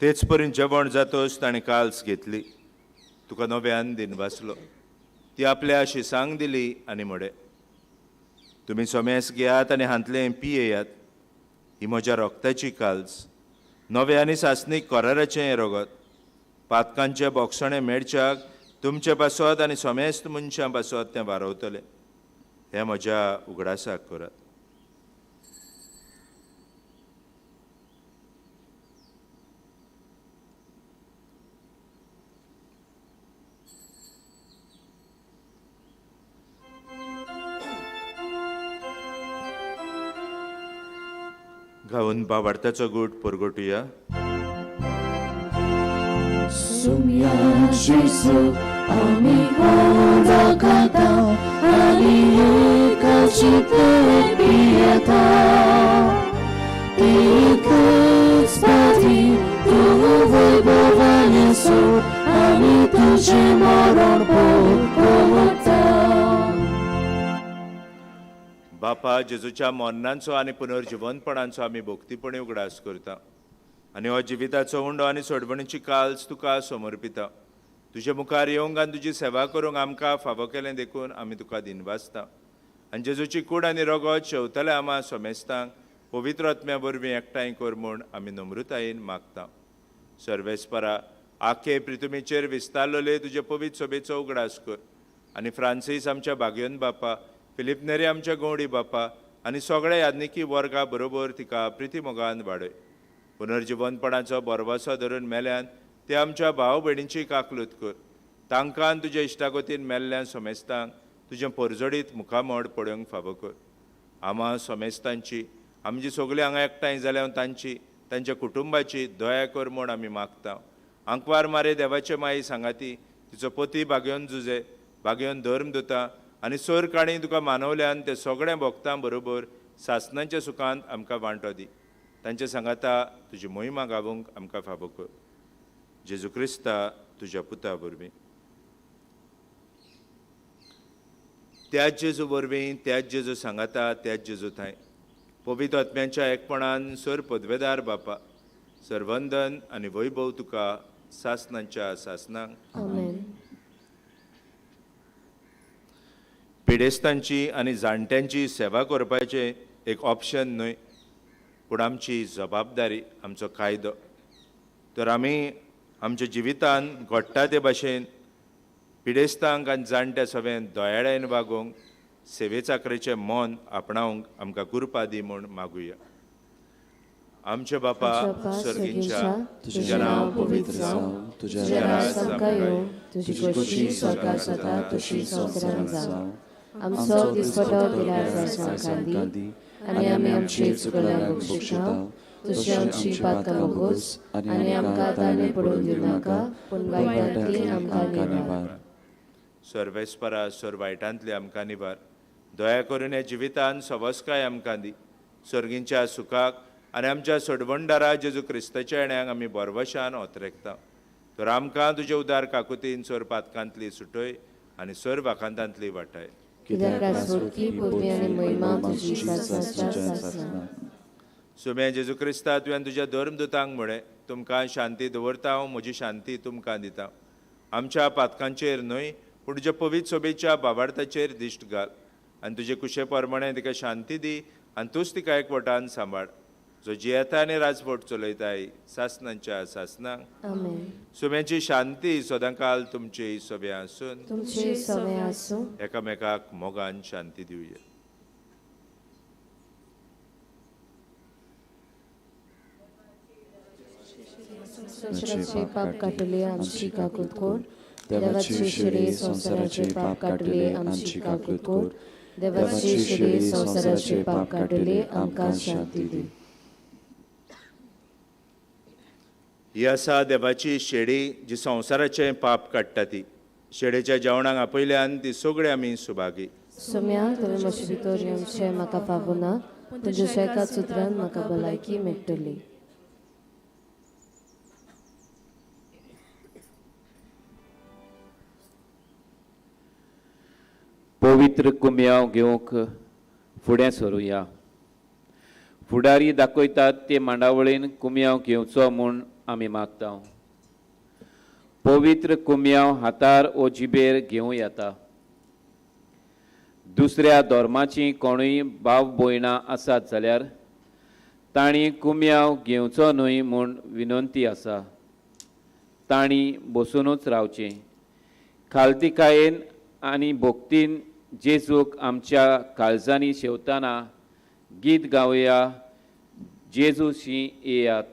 तेच परीन जेवण जातच ताणें काल्स घेतली, तुका नव्यान दिनवासलो, ती आपल्या शिसांक दिली आनी म्हळें, तुमी सोमेस घेयात आनी हांतलें पियेयात, ही म्हज्या रोगताची काल्स, नवें आनी सासणीक कराराचें हें रगत, पातकांचें बोगसणें मेळच्याक तुमचे पासत आनी सोमेस्त मनशां पासत तें वारवतलें. हें म्हज्या उगडासाक करात. गावन बाबार्थाचो गूट परगटुया. सुम्या जेजू आमी वळखता आनी एकाची ते पियेता, तितलेच फावटी तूं वैभवान येसू आमी तुजें मरण पळोवता. बापा, जेजूच्या मरणांचो आनी पुनर्जिवनपणांचो आमी भक्तीपणी उगडास करता आनी हो जिविताचो उंडो आनी सोडवणीची काल्स तुका समर्पिता. तुजे मुखार येवंक आनी तुजी सेवा करूंक आमकां फावो केलें देखून आमी तुका दिनवासता. आनी जेजूची कूड आनी रगत शेवतले आमा सोमेस्तांक पवित्र आत्म्या वरवीं एकठांय कर म्हूण आमी नम्रतायेन मागता. सर्वेस्परा, आखे प्रितुमीचेर विस्तारलेले तुजे पवित्र सभेचो उगडास कर आनी फ्रांसीस आमच्या भाग्योन बापा, फिलीप नेरी आमच्या गौडी बापा आनी सगळ्या याज्ञिकी वर्गा बरोबर तिका प्रितीमोगान वाडय. पुनर्जिवनपणाचो बरवसो धरून मेल्यान ते आमच्या भाव भयणींची काकलूत कर. तांकां तुज्या इश्टागतीन मेल्ल्यान सोमेस्तांक तुजें परजडीत मुखामोड पळोवंक फावो कर. आमा सोमेस्तांची, आमची सगळीं हांगा एकठांय जाल्यार तांची, तांच्या कुटुंबाची दया कर म्हूण आमी मागता. आंकवार मारे देवाचे माई सांगाती, तिचो पती भाग्योन जुजे, भाग्योन धर्म दुता आनी सोर काणी तुका मानवल्यान ते सगळ्या भोगतां बरोबर सासणाच्या सुखांत आमकां वांटो दी. तांचे सांगाता तुजी मोहिमा गावूंक आमकां फावो कर. जेजू क्रिस्ता तुज्या पुता वरवीं. त्याच जेजू वरवीं, त्याच जेजू सांगाता, त्याच जेजू थंय पवित्र आत्म्यांच्या एकपणान सर पदवेदार बापा, सर्वंदन आनी वैभव तुका सासणांच्या सासणांक. आमेन. पिडेस्तांची आनी जाणट्यांची सेवा करपाचें एक ऑप्शन न्हय, पूण आमची जबाबदारी, आमचो कायदो. तर आमी आमच्या जिवितान घडटा ते भाशेन पिडेस्तांक आनी जाणट्या सगळ्यान दयाळ्यान वागोवंक, सेवेचाकरेचें मन आपणावंक आमकां कृपा दी म्हूण मागुया. आमचे बापा सर्गींच्या, तुजें नांव पवित्र जावं, तुजें राज आमकां येवं, तुजी खोशी स्वर्गार जाता तशी संवसारांत जावं. आमचो दिसपटो दिल्यार आमकां दी आनी आमी आमची चुकल्यांक बक्षिता तशी आमची पातकां भोगोस आनी आमकां ताणे पडून दिवं नाका, पूण वायटांतली आमकां निवार. सर्वेस्परा, सर वायटांतली आमकां निवार. दया करून ह्या जिवितान सवस्काय आमकां दी. सर्गींच्या सुखाक आनी आमच्या सोडवणदारा जेजू क्रिस्ताच्या येण्याक आमी बरवशान ओतरेकता. तर आमकां तुजे उदार काकुतीन सोर पातकांतली सुटय आनी सोर वाखांतांतली वाटाय. कित्याक राजवटकी, पदवी आनी महिमा तुजी सासणाच्या सासणाक. सुम्या जेजू क्रिस्ता, तुवें तुज्या धर्मदुतांक म्हळें, तुमकां शांती दवरता हांव, म्हजी शांती तुमकां दिता. आमच्या पातकांचेर न्हय, पूण तुज्या पवित्र सोबेच्या बाबार्थाचेर दिश्ट घाल आनी तुजे कुशे प्रमाणे तिका शांती दी आनी तूंच तिका एकवटान सांबाळ, जो जियेता आनी राजवट चलयताय सासनांच्या सासनांक. आमेन. सुम्याची शांती सदांकाल तुमची सभ्या आसून तुमचे सवे आसूं. एकामेकाक मोगान शांती दिवया. संवसाराचे पाप काडटले आमची काकूत कोर, देवाची शिडी संवसाराचे पाप काडटले आमची काकूत कोर, देवाची शिडी संवसाराचे पाप काडटले आमकां शांती दी. ही आसा देवाची शेडी जी संवसाराचें पाप काडटा ती. शेडेच्या जेवणाक आपयल्यान ती सगळी आमी सुभागी. सोम्या, तुवें म्हजे भितर येवचें म्हाका फावना, तुज्या एकाच उतरान म्हाका भलायकी मेळटली. पवित्र कुम्यांव घेवंक फुडें सरुया. फुडारी दाखयतात ते मांडावळीन कुम्यांव घेवचो म्हूण आमी मागता. पवित्र कुम्यांव हातार ओ जिबेर घेवं येता. दुसऱ्या धर्माची कोणूय भाव भयणां आसात जाल्यार तांणी कुम्यांव घेवचो न्हय म्हूण विनंती आसा. तांणी बसुनूच रावचें. खालतिकायेन आनी भक्तीन जेजूक आमच्या काळजांनी शेवतना गीत गावया, जेजूशी येयात.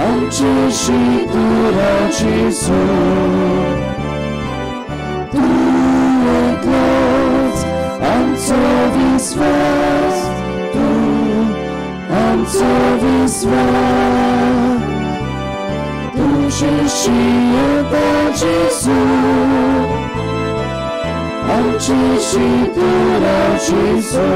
Antes de durar Jesus. विश्वास तूं आमचो विश्वास तुझेशी येता जेजू आमचेशी तूं राव जेजू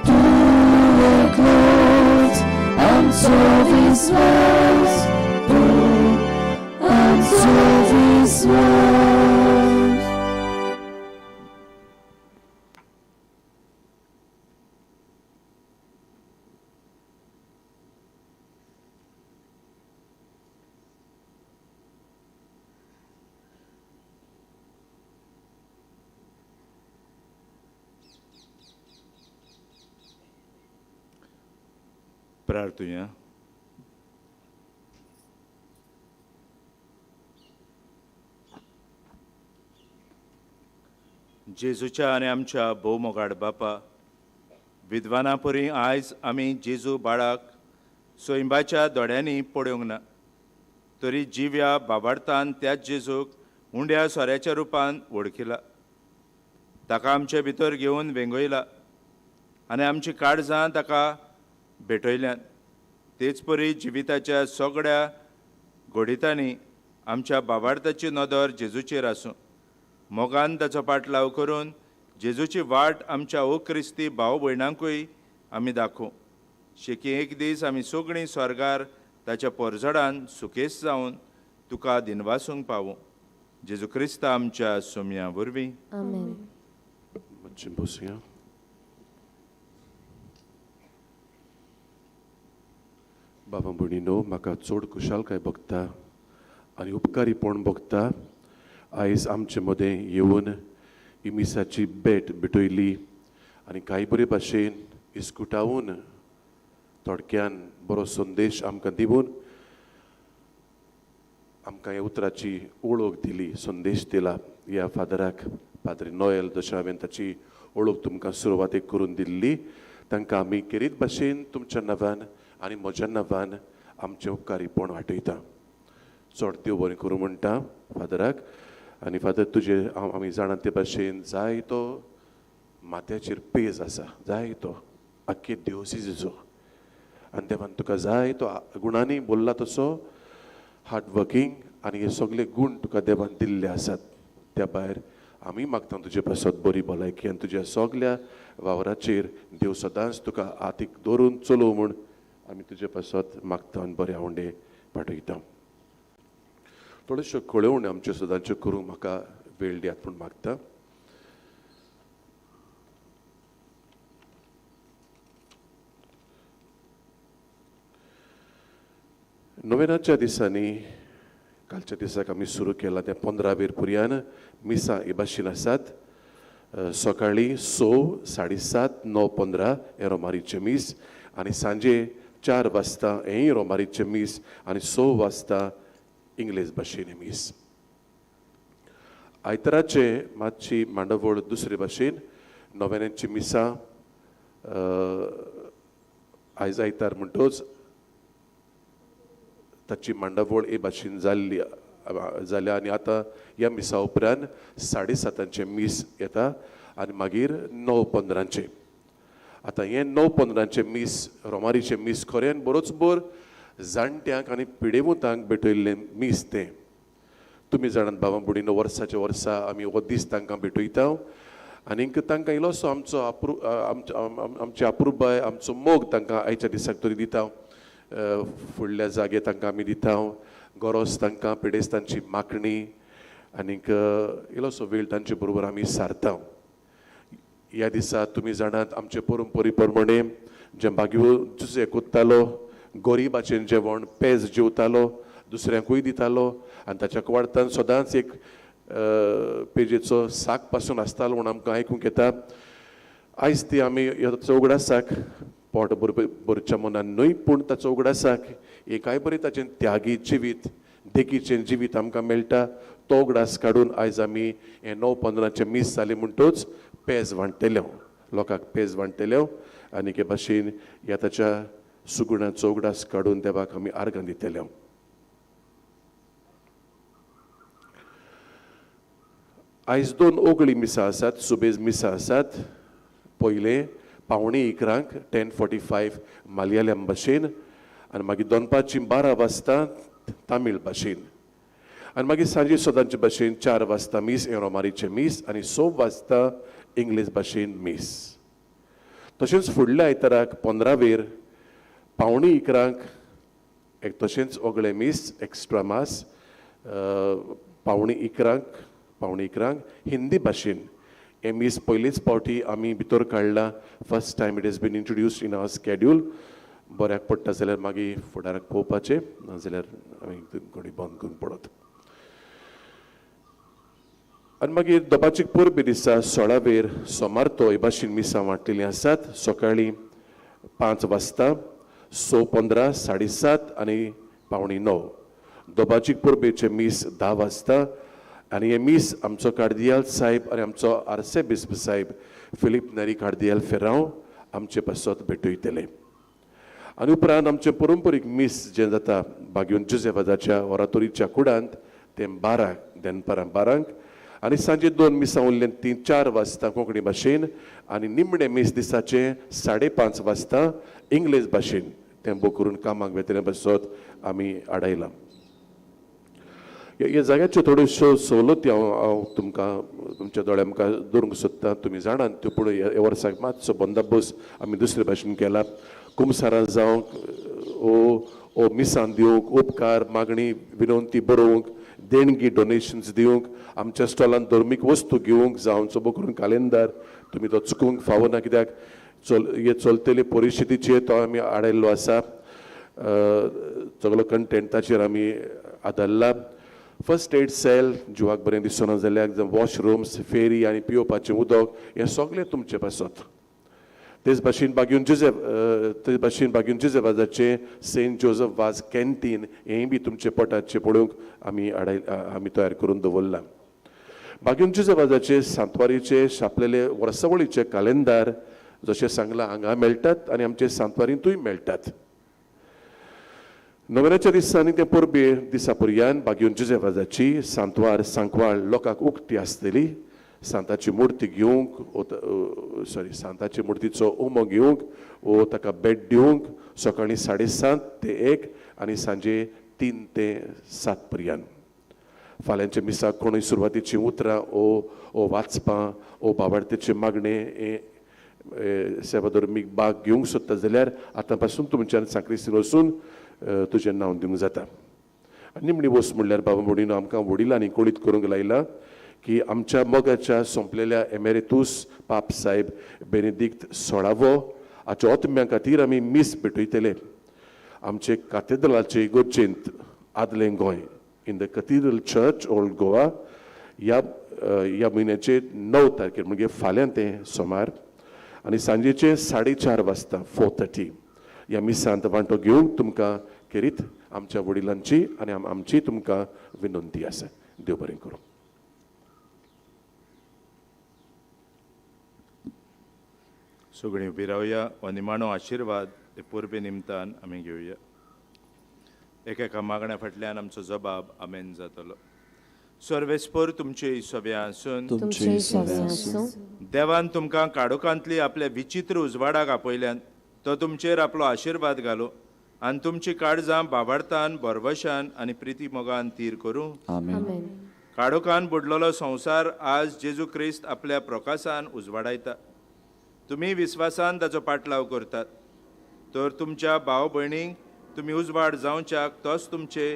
तूं एकलोच आमचो विश्वास तूं आमचो विश्वास. प्रार्थुया. जेजूच्या आनी आमच्या भोवमोगाड बापा, विद्वाना परी आयज आमी जेजू बाळाक सोयंबाच्या दोड्यांनी पळोवंक ना, तरी जिव्या बाबार्थान त्याच जेजूक उंड्या सोऱ्याच्या रुपान वळखिला, ताका आमचे भितर घेवन वेंगयला आनी आमची काळजां ताका भेटयल्यान. तेच परी जिविताच्या सगळ्या घडितांनी आमच्या बाबार्थाची नदर जेजूचेर आसूं, मोगान ताचो पाटलाव करून जेजूची वाट आमच्या ओ क्रिस्ती भाव भयणांकूय आमी दाखोवं. शेकी एक दीस आमी सगळीं स्वर्गार ताच्या पोरजडान सुखेस जावन तुका दिनवासूंक पावूं. जेजू क्रिस्ता आमच्या सोमया वरवीं. आमेन. मातशें बसुया. बाबा भयणीनो, म्हाका चड खुशालकाय भोगता आनी उपकारीपण भोगता आयज आमचे मदें येवन ही मिसाची भेट भेटयली आनी कांय बरे भाशेन इस्कुटावून थोडक्यान बरो संदेश आमकां दिवन आमकां ह्या उतराची ओळख दिली, संदेश दिला. ह्या फादराक, पाद्री नोएल, जशें हांवें ताची ओळख तुमकां सुरवातेक करून दिल्ली, तांकां आमी खेरीत भाशेन तुमच्या नांवान आनी म्हज्या नांवान आमचें उपकारीपण वाटयता. चड देव बरें करूं म्हणटा फादराक. आनी फादर, तुजे आमी जाणा ते भाशेन जाय तो माथ्याचेर पेज आसा, जाय तो आख्खे देवसिजीचो, आनी देवान तुका जाय तो गुणांनी बोल्ला तसो हार्ड वर्कींग आनी हे सगळे गूण तुका देवान दिल्ले आसात. त्या भायर आमी मागता तुजे पासत बरी भलायकी आनी तुज्या सगल्या वावराचेर देव सदांच तुका हातीक दवरून चलोवं म्हूण आमी तुजे पासत मागता आनी बरे आवंडे पाठयता. थोड्योश्यो कळोवण्यो आमच्यो सदांच्यो करूंक म्हाका वेळ दियात म्हूण मागता. नोवेनाच्या दिसांनी कालच्या दिसाक आमी सुरू केला तें 15 वेर पुरयान मिसां हे भाशेन आसात. सकाळीं 6, 7:30, 9, 15 हें रोमारीचें मीस आनी सांजे 4 वाजता हेंय रोमारीचें मीस आनी 6 वाजता इंग्लीश भाशेन मीस. आयताराचे मातशी मांडावळ दुसरे भाशेन नोवेनाची मिसां आयज आयतार म्हणटोच ताची मांडावळ हे भाशेन जाल्ली जाल्या आनी आतां ह्या मिसा उपरांत 7:30 मीस येता आनी मागीर 9:15. आतां हें 9:15 मीस रोमारीचें मीस खऱ्यान बरोच बर जाणट्यांक आनी पिडेवंतांक भेटयल्लें मीस तें. तुमी जाणात बाबा भयणीनो, वर्साच्या वर्सा आमी हो दीस तांकां भेटयता आनीक तांकां इल्लोसो आमचो आमची अप्रुबाय, आमचो मोग तांकां आयच्या दिसाक तरी दिता. फुडल्या जागे तांकां आमी दिता, गरोज तांकां पिडेस्तांची मागणी आनीक इल्लोसो वेळ तांचे बरोबर आमी सारता. ह्या दिसा तुमी जाणात आमचे परंपरे प्रमाणे जे बागयो जुजे कोत्तालो, गरिबाचें जेवण पेज जेवतालो, दुसऱ्यांकूय दितालो आनी ताच्या कुवार्तान सदांच एक पेजेचो साक पासून आसतालो म्हूण आमकां आयकूंक येता. आयज ती आमी ताचो उगडासाक पोट भरच्या मनान न्हय, पूण ताचो उगडासाक एकाय बरें ताचें त्यागी जिवीत, देखीचें जिवीत आमकां मेळटा. तो उगडास काडून आयज आमी हें 9:15 मीस जालें म्हणटोच पेज वांट्टले, लोकांक पेज वांट्टले आनी हे भाशेन ह्या ताच्या सुगुणाचो उगडास काडून देवाक आमी आर्गां दितले. आयज 2 ओगळी मिसां आसात, सुबेज मिसां आसात. पयलें 10:45 10:45 मलयाळम भाशेन आनी मागीर दनपारची 12 वाजता तामीळ भाशेन आनी मागीर सांजे सदांचे भाशेन 4 वाजता मीस रोमारीचें मीस आनी 6 वाजता इंग्लीश भाशेन मीस. तशेंच फुडल्या आयताराक 15वेर 10:45 एक तशेंच ओगळें मीस एक्स्ट्रा मास 10:45 हिंदी भाशेन. हें मीस पयलीच फावटी आमी भितर काडलां. First time it has been introduced in our schedule. बऱ्याक पडटा जाल्यार मागीर फुडाराक पळोवपाचें, नाजाल्यार आमी घडी बंद करून पडत. आनी मागीर दोबाचीक परबे दिसा 16वेर सोमारतो हे भाशेन मिसां वांटलेलीं आसात. सकाळीं 5 वाजता, 6:15, 7:30 आनी 8:45. दोबाचीक परबेचें मीस 10 वाजता आनी हें मीस आमचो कार्दियाल साहेब आनी आमचो आर्सेबिस्प साहेब फिलीप नेरी कार्दियाल फेरांव आमचे पासत भेटयतले. आनी उपरांत आमचें परंपरीक मीस जें जाता बागयोन जुजेवाजाच्या ओरातोरीच्या कुडांत तें 12 दनपारां 12 आनी सांजे 2 मिसां उरलें तीं 4 वाजता कोंकणी भाशेन आनी निमणें मीस दिसाचें 5:30 वाजता इंग्लीश भाशेन तें बूक करून कामाक वेतले पासत आमी आडायलां. ह्या जाग्याच्यो थोड्योश्यो सवलती हांव तुमकां तुमच्या दोळ्या मुखार दवरूंक सोदतां. तुमी जाणात त्यो, पूण ह्या वर्साक मातसो बंदोबस्त आमी दुसरे भाशेन केला. कुमसारां जावंक ओ मिसां दिवंक, उपकार मागणी विनवंती बरोवंक, देणगी डोनेशन्स दिवंक, आमच्या स्टॉलान धर्मीक वस्तू घेवंक जावं चोबो करून कालेंदार तुमी तो चुकूंक फावना, कित्याक हे चलतले परिस्थितीचेर तो आमी आडायल्लो आसा. सगलो कंटेंट ताचेर आमी आदारला. फर्स्ट एड सेल, जिवाक बरें दिसना जाल्यार वॉशरूम्स, फेरी आनी पिवपाचें उदक हें सगळें तुमचें पासत. तेच भाशेन बागयोन जोसेफ तेच भाशेन बागयोन जोसेफाजाचें सेंट जोजफ वाज कॅन्टीन हेंय बी तुमचे पोटाचें पळोवंक आमी आमी तयार करून दवरलां. बागयोन जोसेफाजाचे सांतवारीचे छापलेले वर्सावळीचे कालेंदार जशें सांगलां हांगा मेळटात आनी आमचे सांतवारींतूय मेळटात. नोव्हेंबराच्या दिसांनी ते परबे दिसा पर्यान बागयोन जोसेफाजाची सांतवार सांकवाळ लोकांक उक्ती आसतली. सांताची मुर्ती घेवंक, सॉरी, सांताची मुर्तीचो उमो घेवंक वो ताका भेट दिवंक सकाळीं 7:30 ते 1 आनी सांजे 3 ते 7 पर्यंत. फाल्यांच्या मिसाक कोणूय सुरवातीचीं उतरां ओ वाचपां ओ बाबार्थेचें मागणें हें सेवाधर्मीक भाग घेवंक सोदता जाल्यार आतां पासून तुमच्यान सांक्रिस्तीन वचून तुजें नांव दिवंक जाता. आनी निमणी वस्त म्हणल्यार बाबा भयणीनो, आमकां वडिलांनी कळीत करूंक लायलां की आमच्या मोगाच्या सोंपलेल्या एमेरेतूस पाप साहेब बेनेदिक्त 16वो हाच्या आत्म्या खातीर आमी मीस भेटयतले. आमचे कातेद्रालाचे इगर्जेंत आदलें Goa in the cathedral church old Goa ह्या ह्या म्हयन्याचे 9 तारखेर म्हणजे फाल्यां तें सोमार आनी सांजेचे 4:30 वाजता 4:30 ह्या मिसांत वांटो घेवंक तुमकां खेरीत आमच्या वडिलांची आनी आमची तुमकां विनंती आसा. देव बरें करूं. सगळीं उबी रावया. हो निमाणो आशिर्वाद ते परबे निमतान आमी घेवया. एकेका मागण्या फाटल्यान आमचो जबाब आमेन जातलो. सर्वेस्पर तुमचे सव्या आसून, देवान तुमकां काडोकांतली आपल्या विचित्र उजवाडाक आपयल्यान तो तुमचेर आपलो आशिर्वाद घालो आनी तुमची काळजां बाबार्थान, भरवशान आनी प्रिती मोगान तीर करूं. काडोकान बुडलेलो संवसार आज जेजू क्रिस्त आपल्या प्रकाशान उजवाडायता. तुमी विस्वासान ताचो पाटलाव करतात तर तुमच्या भाव भयणींक तुमी उजवाड जावच्याक तोच तुमचे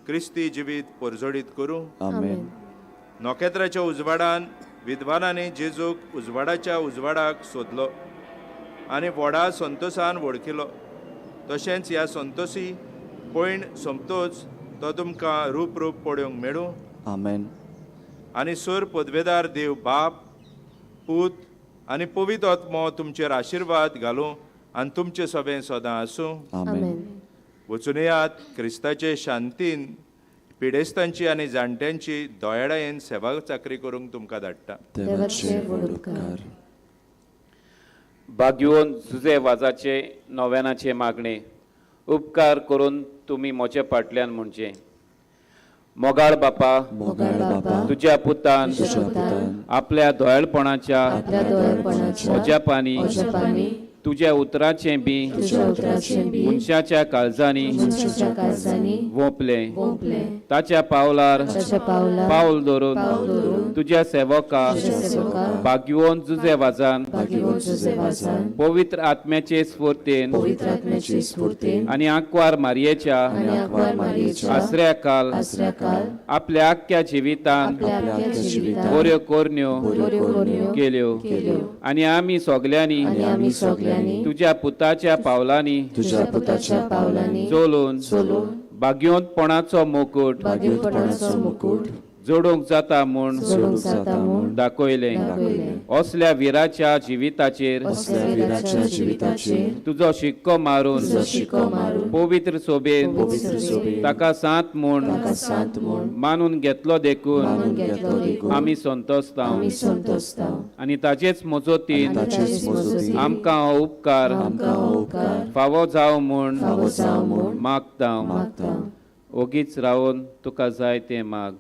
क्रिस्ती जिवीत परजळीत करूं. नखेत्राच्या उजवाडान विद्वानांनी जेजूक उजवाडाच्या उजवाडाक सोदलो आनी व्हडा संतोसान वळखिलो. तशेंच ह्या संतोशी पयण सोंपतोच तो तुमकां रूप रूप पळोवंक मेळूं. आमेन. आनी सूर पदवेदार देव बाप, पूत आनी पवित्र आत्मो तुमचेर आशिर्वाद घालूं आनी तुमचें सगळें सदां आसूं. आमेन. वचून येयात क्रिस्ताचे शांतीन पिडेस्तांची आनी जाणट्यांची दयाळायेन सेवा चाकरी करूंक तुमकां धाडटा. बागयोन जुजे वाजाचे नव्यानाचे मागणे उपकार करून तुमी म्हजे फाटल्यान म्हणचें. मोगाळ बापा, मोगाळ बापा, तुज्या पुतान तुज्या पुतान आपल्या दोळपणाच्या आपल्या दोळेपणाच्या ओजापानी ओजापानी तुज्या उतराचें बी तुज्या उतराचें बी मनशाच्या काळजांनी मनशाच्या काळजांनी वोंपलें. वोंपलें. ताच्या पावलार ताच्या पावलार पावल धरून पावल धरून तुज्या सेवका तुज्या सेवका भाग्यवंत जुजे वाजान भाग्यवंत जुजे वाजान पवित्र आत्म्याचे स्फूर्तीन पवित्र आत्म्याचे स्फूर्तीन आनी आंकवार मारयेच्या आनी आंकवार मारयेच्या आसऱ्याकाल आसऱ्याकाल आपल्या आख्ख्या जिवितान आपल्या आख्ख्या जिवितान बऱ्यो कोरण्यो बऱ्यो कोरण्यो केल्यो केल्यो. आनी आमी सगल्यांनी आनी आमी सगल्यांनी तुज्या पुताच्या पावलांनी तुज्या पुताच्या पावलांनी चलून चलून भाग्यवंतपणाचो मुकूट भाग्यवंतपणाचो मुकूट जोडूंक जाता म्हूण जोडूंक जाता म्हूण दाखयलें. दाखयलें. असल्या विराच्या जिविताचेर असल्या विराच्या जिविताचेर तुजो शिक्को मारून तुजो शिक्को मारून पवित्र सोबेन पवित्र सोबेन ताका सांत म्हूण ताका सांत म्हूण मानून घेतलो देखून मानून घेतलो देखून आमी संतोसता आमी संतोसता आनी ताचेच मजतीन आनी ताचेच मजतीन आमकां हो उपकार आमकां हो उपकार फावो जावं म्हूण फावो जावं म्हूण मागता. मागता. ओगीच रावन तुका जाय तें माग.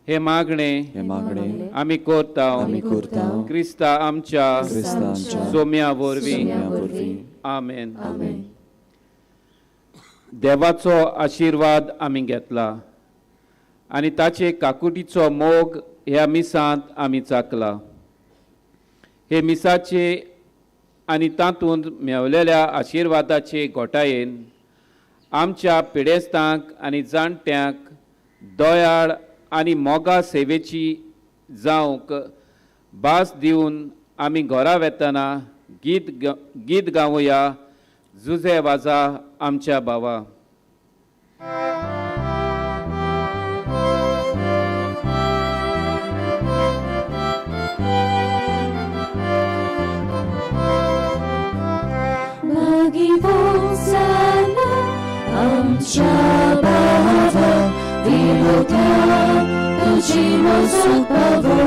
हे मागणे हे मागणे आमी करता आमी करता क्रिस्ता आमच्या क्रिस्ता आमच्या सोम्या वरवीं. सोम्या वरवीं. आमेन. आमेन. देवाचो आशिर्वाद आमी घेतला आनी ताचे काकुटीचो मोग ह्या मिसांत आमी चाकला. हे मिसाचे आनी तातूंत मेवलेल्या आशिर्वादाचे घोटायेन आमच्या पिडेस्तांक आनी जाणट्यांक दयाळ आनी मोगा सेवेची जावंक भास दिवन आमी घरा वेतना गीत गावया जुजे वाजा आमच्या भावा. भाग्यवंत आमच्या बाबा विनोदा तुजी मजत पावो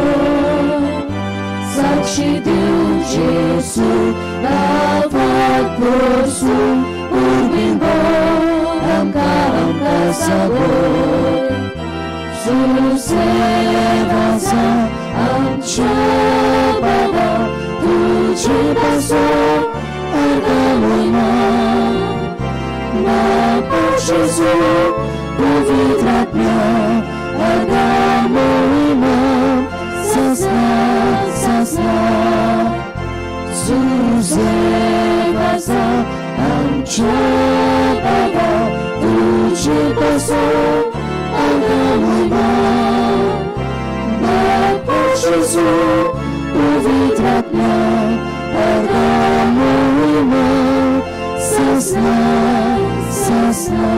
साक्षी दिवं जेसू नांवाक भरसून उर्बीं आमकां आमकां सागोर सुसेवासा आमच्या बाबा तुजे पासत अर्गां मोहिमा बापा जेजू पवित्र आत्म्या अर्गां मोहिमा सस्ना सस्ना सुसेवासा आमच्या बाबा तुजे पासत अर्गां मोहिमा बापा जेजू पवित्र आत्म्या अर्गां मोहिमा सस्ना सस्ना.